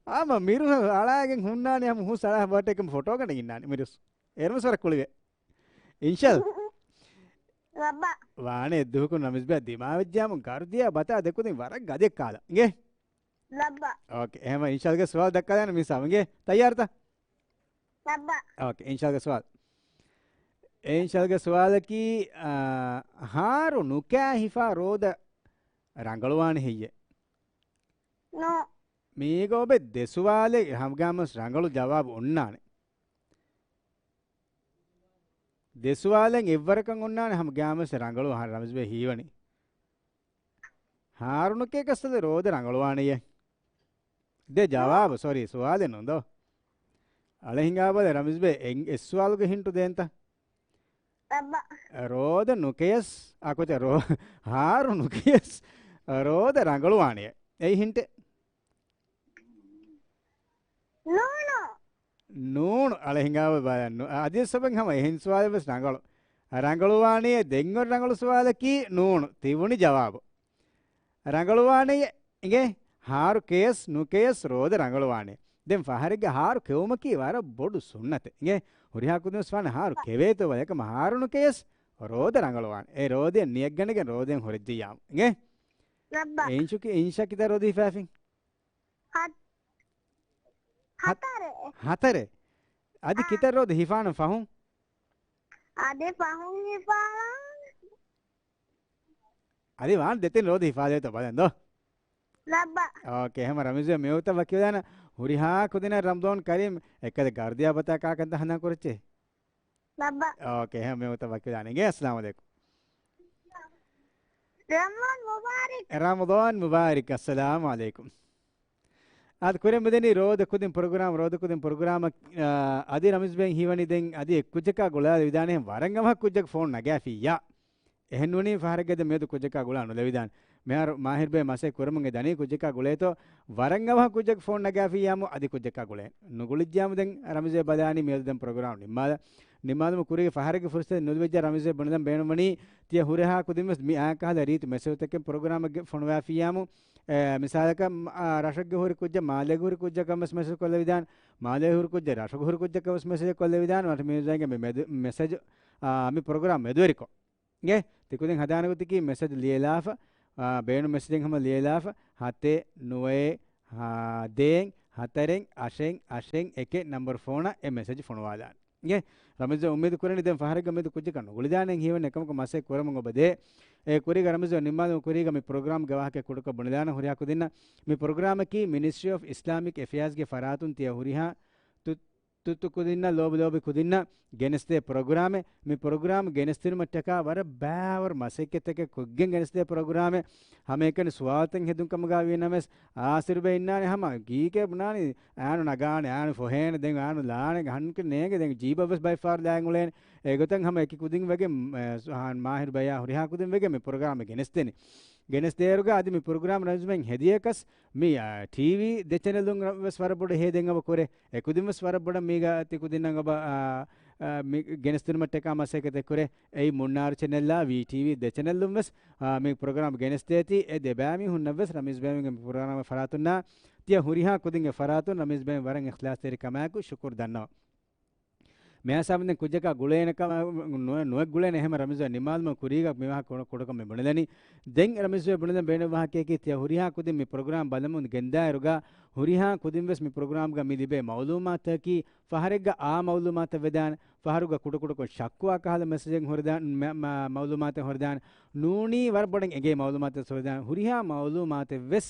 އާމަ މިރުހެ އަޅާގެން ހުންނާނެ ހަމަ ހުސް އަޅާ ބަޓެކަމ ފޮޓޯ ގަނޑަ އިންނާނެ މިރުސް. އޭރުމަސް ވަރަށް ކުޅިވޭ. އިންޝަލް. ރައްބަ. ވާނެ އެއްދުވަހަކުން ރަމީޒް ބޭ ދިމާވެއްޖާމު ގަރުދިޔާ ބަތާ ދެކުދިން ވަރަށް ގަދަ ކާލަ. އިނގޭ؟ ރައްބަ. އޯކޭ. އެހެމަ އިންޝަލްގެ ސުވާލު ދައްކާލާނެ މި ސާމުގެ. ތައްޔާރުތަ؟ ރައްބަ. އޯކޭ. އިންޝަލްގެ ސުވާލު. އެ އިންޝަލްގެ ސުވާލަކީ، އާ، ހާރު ނުކާ ހިފާ ރޯދަ ރަނގަޅުވާނެ ހެއްޔެ؟ ނޯ. މީގަ އޮބެ ދެ ސުވާލެއް ހަމަގާމަސް ރަނގަޅު ޖަވާބު އޮންނާނެ. ދެ ސުވާލެއް އެއްވަރަކަށް އޮންނާނެ ހަމަ ގާމަސް ރަނގަޅު އަހަން ރަމީޒް ބޭ ހީވަނީ. ހާރުނުކޭ ކަސްތަލެ ރޯދަ ރަނގަޅުވާނެޔޭ. ދެ ޖަވާބު، ސޮރީ، ސުވާލެއް ނޫން ދޯ. އަޅެ ހިނގާބަލަ ރަމީޒް ބޭ އެއް، އެއް ސުވާލުގެ ހިންޓު ދޭންތަ؟ ލައްބަ. ރޯދަ ނުކެޔަސް، އާ، ކޮޗެއް ރޯ-، ހާރު ނުކެޔަސް ރޯދަ ރަނގަޅުވާނެޔޭ. އެއީ ހިންޓެއް. ނޫނު. ނޫނު. އަޅެ ހިނގާބަ ބަލަން. ނޫ-، އަދި ސަބަން ހަމަ އެހެން ސުވާލެއް ވެސް ރަނގަޅު. ރަނގަޅުވާނީ ދެން ރަނގަޅު ސުވާލަކީ ނޫނު. ތިބުނި ޖަވާބު. ރަނގަޅުވާނީ އިނގޭ ހާރު ކެޔަސް ނުކެޔަސް ރޯދަ ރަނގަޅުވާނީ. ދެން ފަހަރެއްގަ ހާރު ކެވުމަކީ ވަރަށް ބޮޑު ސުންނަތެއް. އިނގޭ ހުރިހާ ކުދިން ވެސް ވާނެ ހާރު ކެވޭތޯ ބަލަ. އެކަމަ ހާރު ނުކެޔަސް ރޯދަ ރަނގަޅުވާނެ. އެ ރޯދައަށް ނިޔަތްގަނެގެން ރޯދައިން ހުރެއްޖެއްޔާމު. އިނގޭ؟ ލައްބަ. އެ އިންޝު ކި-، އިންޝާ ކިތައް ރޯދަ ހިފާފިން؟ ހަތް-، ހަތް-، ހަތަރެއް. ހަތަރެއް؟ އަދި އާ. ކިތައް ރޯދަ ހިފާނަން ފަހުން؟ އަދި ފަހުން ހިފާނަން. އަދި ވާން ދެތިން ރޯދަ ހިފާލޭތޯ ބަލަން ދޯ. ލައްބަ. އޯކޭ، ހަމަ ރަމީޒް މިވަގުތަށް ވަކިވެލާނަ ހުރިހާ ކުދިންނަށް ރަމަޟާން ކަރީމް. އެއްކަލަ ގަރުދިޔާ ބަތާ ކާކަންތަ ހަނދާން ކުރައްޗޭ. ލައްބަ. އޯކޭ، ހަމަ މިވަގުތަށް ވަކިވެލާނެ. އިނގޭ، އައްސަލާމު ޢަލައިކުމް. ރަމަޟާން މުބާރަކް. ރަމަޟާން މުބާރަކް. އައްސަލާމު ޢަލައިކުމް. އާދެ، ކުރިން މިދެނީ ރޯދަ ކުދިން ޕްރޮގްރާމް، ރޯދަ ކުދިން ޕްރޮގްރާމަށް، އާ، އަދި ރަމީޒް ބެން ހީވަނީ ދެން އަދި އެއް ކުއްޖަކާ ގުޅާލެވިދާނެ ވަރަށް އަވަހަށް ކުއްޖަކު ފޯން ނަގާފިއްޔާ. އެހެން ނޫނީ ފަހަރެއްގަ ދެން މިއަދު ކުއްޖަކާ ގުޅާ ނުލެވިދާނެ. މިހާރު މާހިރު ބޭ މަސައްކަތް ކުރަމުން އެ ދަނީ ކުއްޖަކާ ގުޅޭތޯ، ވަރަށް އަވަހަށް ކުއްޖަކު ފޯން ނަގާފިއްޔާމު އަދި ކުއްޖަކާ ގުޅޭ. ނުގުޅިއްޖިއްޔާމު ދެން ރަމީޒް ބޭ ބަލާނީ މިއަދު ދެން ޕްރޮގްރާމް ނިންމާލަ-، ނިންމާލުމުގެ ކުރީގެ ފަހަރެއްގެ ފުރުސަތެއް ނުލިބިއްޖެ. ރަމީޒް ބޭ ބުނެލަން ބޭނުންވަނީ ތިޔަ ހުރިހާ ކުދިން ވެސް މި އާ ކަހަލަ ރީތި މެސެޖުތަކެއް ޕްރޮގްރާމެއްގެ ފޮނުވާފިއްޔާމު، އެ، މިސާލަކަށް، މަ-، އާ، ރަށެއްގެ ހުރި ކުއްޖެއް މާލޭގެ ހުރި ކުއްޖަކަށް ވެސް މެސެޖް ކޮށްލެވިދާނެ. މާލޭ ހުރި ކުއްޖެއް ރަށުގެ ހުރި ކުއްޖަކަށް ވެސް މެސެޖް ކޮށްލެވިދާނެ. މަށަ މި މެދު-، މެސެޖް، އާ، މި ޕްރޮގްރާމް މެދުވެރިކޮށް. އިނގޭ، ތިކުދިން ހަދާނެ ގޮތަކީ މެސެޖް ލިޔެލާފަ، އާ، ބޭނުން މެސެޖެއް ހަމަ ލިޔެލާފަ، ހަތެއް، ނުވައެއް، ހާ، ދޭއް، ހަތަރެއް، އަށެއް، އަށެއް، އެކެއް ނަންބަރު ފޯނަށް އެ މެސެޖް ފޮނުވާލާނެ. އިނގޭ، ރަމީޒް އުއްމީދު ކުރަނީ ދެން ފަހަރެއްގަ މެދު ކުއްޖަކަށް ނުގުޅިދާނެ ހީވަނީ އެކަމަކު މަސައްކަތް ކުރަމުން އޮބަ ދޭ. އެ ކުރީގަ ރަމީޒް ނިންމާލުމުގެ ކުރީގަ މި ޕްރޮގްރާމްގެ ވާހަކަ ކުޑަކޮށް ބުނެލާނަ ހުރިހާ ކުދިންނަށް. މި ޕްރޮގްރާމަކީ މިނިސްޓްރީ އޮފް އިސްލާމިކް އެފެއާޒްގެ ފަރާތުން ތިޔަ ހުރިހާ ތު-، ތުއްތު ކުދިންނަށް، ލޯބި ލޯބި ކުދިންނަށް ގެނެސްދޭ ޕްރޮގްރާމެއް. މި ޕްރޮގްރާމް ގެނެސްދިނުމަށްޓަކާ ވަރަށް ބާވަރު މަސައްކަތްތަކެއް ކޮށްގެން ގެނެސްދޭ ޕްރޮގްރާމެއް. ހަމައެކަނި ސުވާލުތައް ހެދުން ކަމުގަ ވީނަމަވެސް، އާސިރު ބޭ އިންނާނެ ހަމަ ގީކޭ ބުނާނީ، އާނު ނަގާނެ، އާނު ފޮހޭނެ، ދެން އާނު ލާނެ، ހަންކެ ނޭނގެ، ދެން ޖީބަށް ވެސް ބައެއް ފަހަރު ލާން އުޅޭނެ. އެގޮތަށް ހަމަ އެކި ކުދިން ވެގެން، އެ، ސުހާން މާހިރު ބަޔާ ހުރިހާ ކުދިން ވެގެން މި ޕްރޮގްރާމް ގެނެސްދެނީ. ގެނެސްދޭއިރުގަ އަދި މި ޕްރޮގްރާމް ރަމީޒް ބެން ހެދިޔަކަސް މި، އާ، ޓީވީ ދެ ޗެނެލުން ވެސް ވަރަށް ބޮޑަށް ހޭދައިން އެބަ ކުރޭ. އެކުދިން ވެސް ވަރަށް ބޮޑަށް މީގަ ތި ކުދިންނަށް އެބަ، އާ، އާ، މި ގެނެސްދިނުމަށްޓަކާ މަސައްކަތެއް ކުރޭ. އެއީ މުންނާރު ޗެނެލްއާ ވީ ޓީވީ ދެ ޗެނެލުން ވެސް، އާ، މި ޕްރޮގްރާމް ގެނެސްދޭތީ. އެ ދެބައިމީހުންނަށް ވެސް ރަމީޒް ބެންގެ މި ޕްރޮގްރާމްގެ ފަރާތުންނާ ތިޔަ ހުރިހާ ކުދިންގެ ފަރާތުން ރަމީޒް ބެން ވަރަށް އިޚްލާޞްތެރިކަމާއެކު ޝުކުރު ދަންނަވަން. މިހާ ސާބަންދެން ކުއްޖަކާ ގުޅޭނެ ކަމަށް ނު-، ނުވެ ގުޅޭނެ. އެހެން ރަމީޒް ނިމާލުމަށް ކުރީގަ މިވާހަކަ ކުޑަ-، ކުޑަކޮށް މި ބުނެލަނީ. ދެން ރަމީޒް ބުނެލަން ބޭނުން ވާހަކައަކީ ތިޔަ ހުރިހާ ކުދިން މި ޕްރޮގްރާމް ބަލަމުން ގެންދާއިރުގަ ހުރިހާ ކުދިން ވެސް މި ޕްރޮގްރާމްގަ މި ލިބޭ މައުލޫމާތަކީ ފަހަރެއްގަ އާ މައުލޫމާތަށް ވެދާނެ، ފަހަރުގަ ކުޑަކުޑަކޮށް ޝައްކުވާ ކަހަލަ މެސެޖެއް ހުރެދާނެ، މަ-، މަ-، މައުލޫމާތެއް ހުރެދާނެ، ނޫނީ ވަރަށް ބޮޑަށް އެނގޭ މައުލޫމާތެއް ހުރެދާނެ. ހުރިހާ މައުލޫމާތެއް ވެސް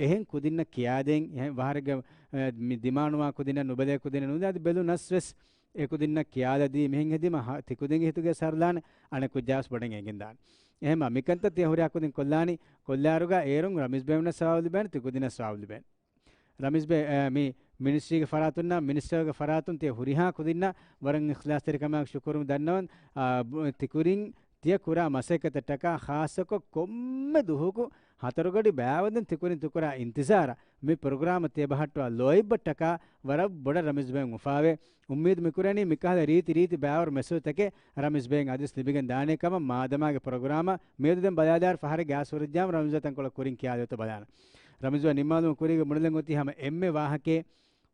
އެހެން ކުދިންނަށް ކިޔާދޭން، އެހެން ފަހަރެއްގަ، އެ، މި ދިމާނުވާ ކުދިންނަށް، ނުބެލޭ ކުދިންނަށް ނުދޭ. އަދި ބެލުނަސް ވެސް އެ ކުދިންނަށް ކިޔާލަދީ، މިހެން ހެދީމަ ހަ-، ތި ކުދިންގެ ހިތުގައި ސަރުލާނެ، އަނެއް ކުއްޖާވެސް ބޮޑަށް އެނގިންދާނެ. އެހެންމަ މިކަންތައް ތިޔަ ހުރިހާ ކުދިން ކޮށްލާނީ، ކޮށްލާއިރުގަ އޭރުން ރަމީޒް ބެންނަށް ސަވާބު ލިބޭނެ، ތި ކުދިންނަށް ސަވާބު ލިބޭނެ. ރަމީޒް ބެ-، އެ، މި މިނިސްޓްރީގެ ފަރާތުން، މިނިސްޓްރީގެ ފަރާތުން ތިޔަ ހުރިހާ ކުދިންނަށް ވަރަށް އިޚްލާޞްތެރިކަމާއެކު ޝުކުރު ދަންނަވަން. އާ، ބު-، ތިކުރިން ތިޔަ ކުރާ މަސައްކަތަށްޓަކާ ޚާއްޞަކޮށް ކޮންމެ ދުވަހަކު ހަތަރު ގަޑި ބައިވެދެން ތިކުރިން ތިކުރާ އިންތިޒާރަށް މި ޕްރޮގްރާމަށް ތިޔަބަހައްޓުވާ ލޯތްބަށްޓަކާ ވަރަށް ބޮޑަށް ރަމީޒް ބެން އުފާވޭ. އުއްމީދު މިކުރަނީ މިކަހަލަ ރީތި ރީތި ބައިވަރު މެސެޖުތަކެއް ރަމީޒް ބެން އަދިވެސް ލިބިގެން ދާނޭ ކަމަށް. މާދަމާގެ ޕްރޮގްރާމަށް މިއަދު ދެން ބަލާލާއިރު ފަހަރެއްގެ އާސް ހުރެއްޖާމަ ރަމީޒް ތަންކޮޅެއް ކުރިން ކިޔާލިޔޮތޯ ބަލާނަން. ރަމީޒް ނިންމާލުމުގެ ކުރީގަ ބުނެލަން އޮތީ ހަމަ އެންމެ ވާހަކައެއް.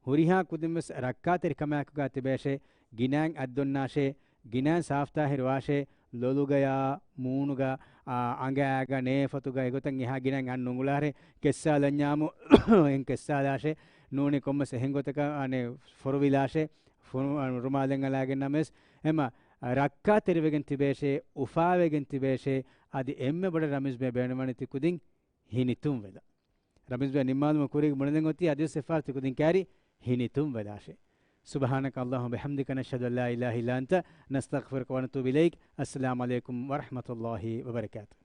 ހުރިހާ ކުދިން ވެސް ރައްކާތެރިކަމާއެކުގަ ތިބޭށޭ، ގިނައިން އަތްދޮންނާށޭ، ގިނައިން ސާފްތާހިރުވާށޭ، ލޮލުގަޔާ، މޫނުގަ، އާ، އަނގައިގަ، ނޭފަތުގަ، އެގޮތަށް އެހާ ގިނައިން އަތް ނުނގުޅާށޭ، ކެއްސާލަންޏާމު އެން ކެއްސާލާށޭ، ނޫނީ ކޮންމެސް އެހެން ގޮތަކަށް، އަނެއް، ފޮރުވިލާށޭ، ފު-، ރުމާލެއް އަޅާގެންނަމަވެސް، އެމަ ރައްކާތެރިވެގެން ތިބޭށޭ، އުފާވެގެން ތިބޭށޭ، އަދި އެންމެ ބޮޑަށް ރަމީޒް ބޭ ބޭނުންވަނީ ތިކުދިން ހިނިތުންވެލަ. ރަމީޒް ބޭ ނިންމާލުމުގެ ކުރީގަ ބުނެލަން އޮތީ އަދިވެސް އެއްފަހަރު ތިކުދިން ކައިރި ހިނިތުންވެލާށޭ. سبحانك اللهم وبحمدك، نشهد أن لا إله إلا أنت، نستغفرك ونتوب إليك. السلام عليكم ورحمة الله وبركاته.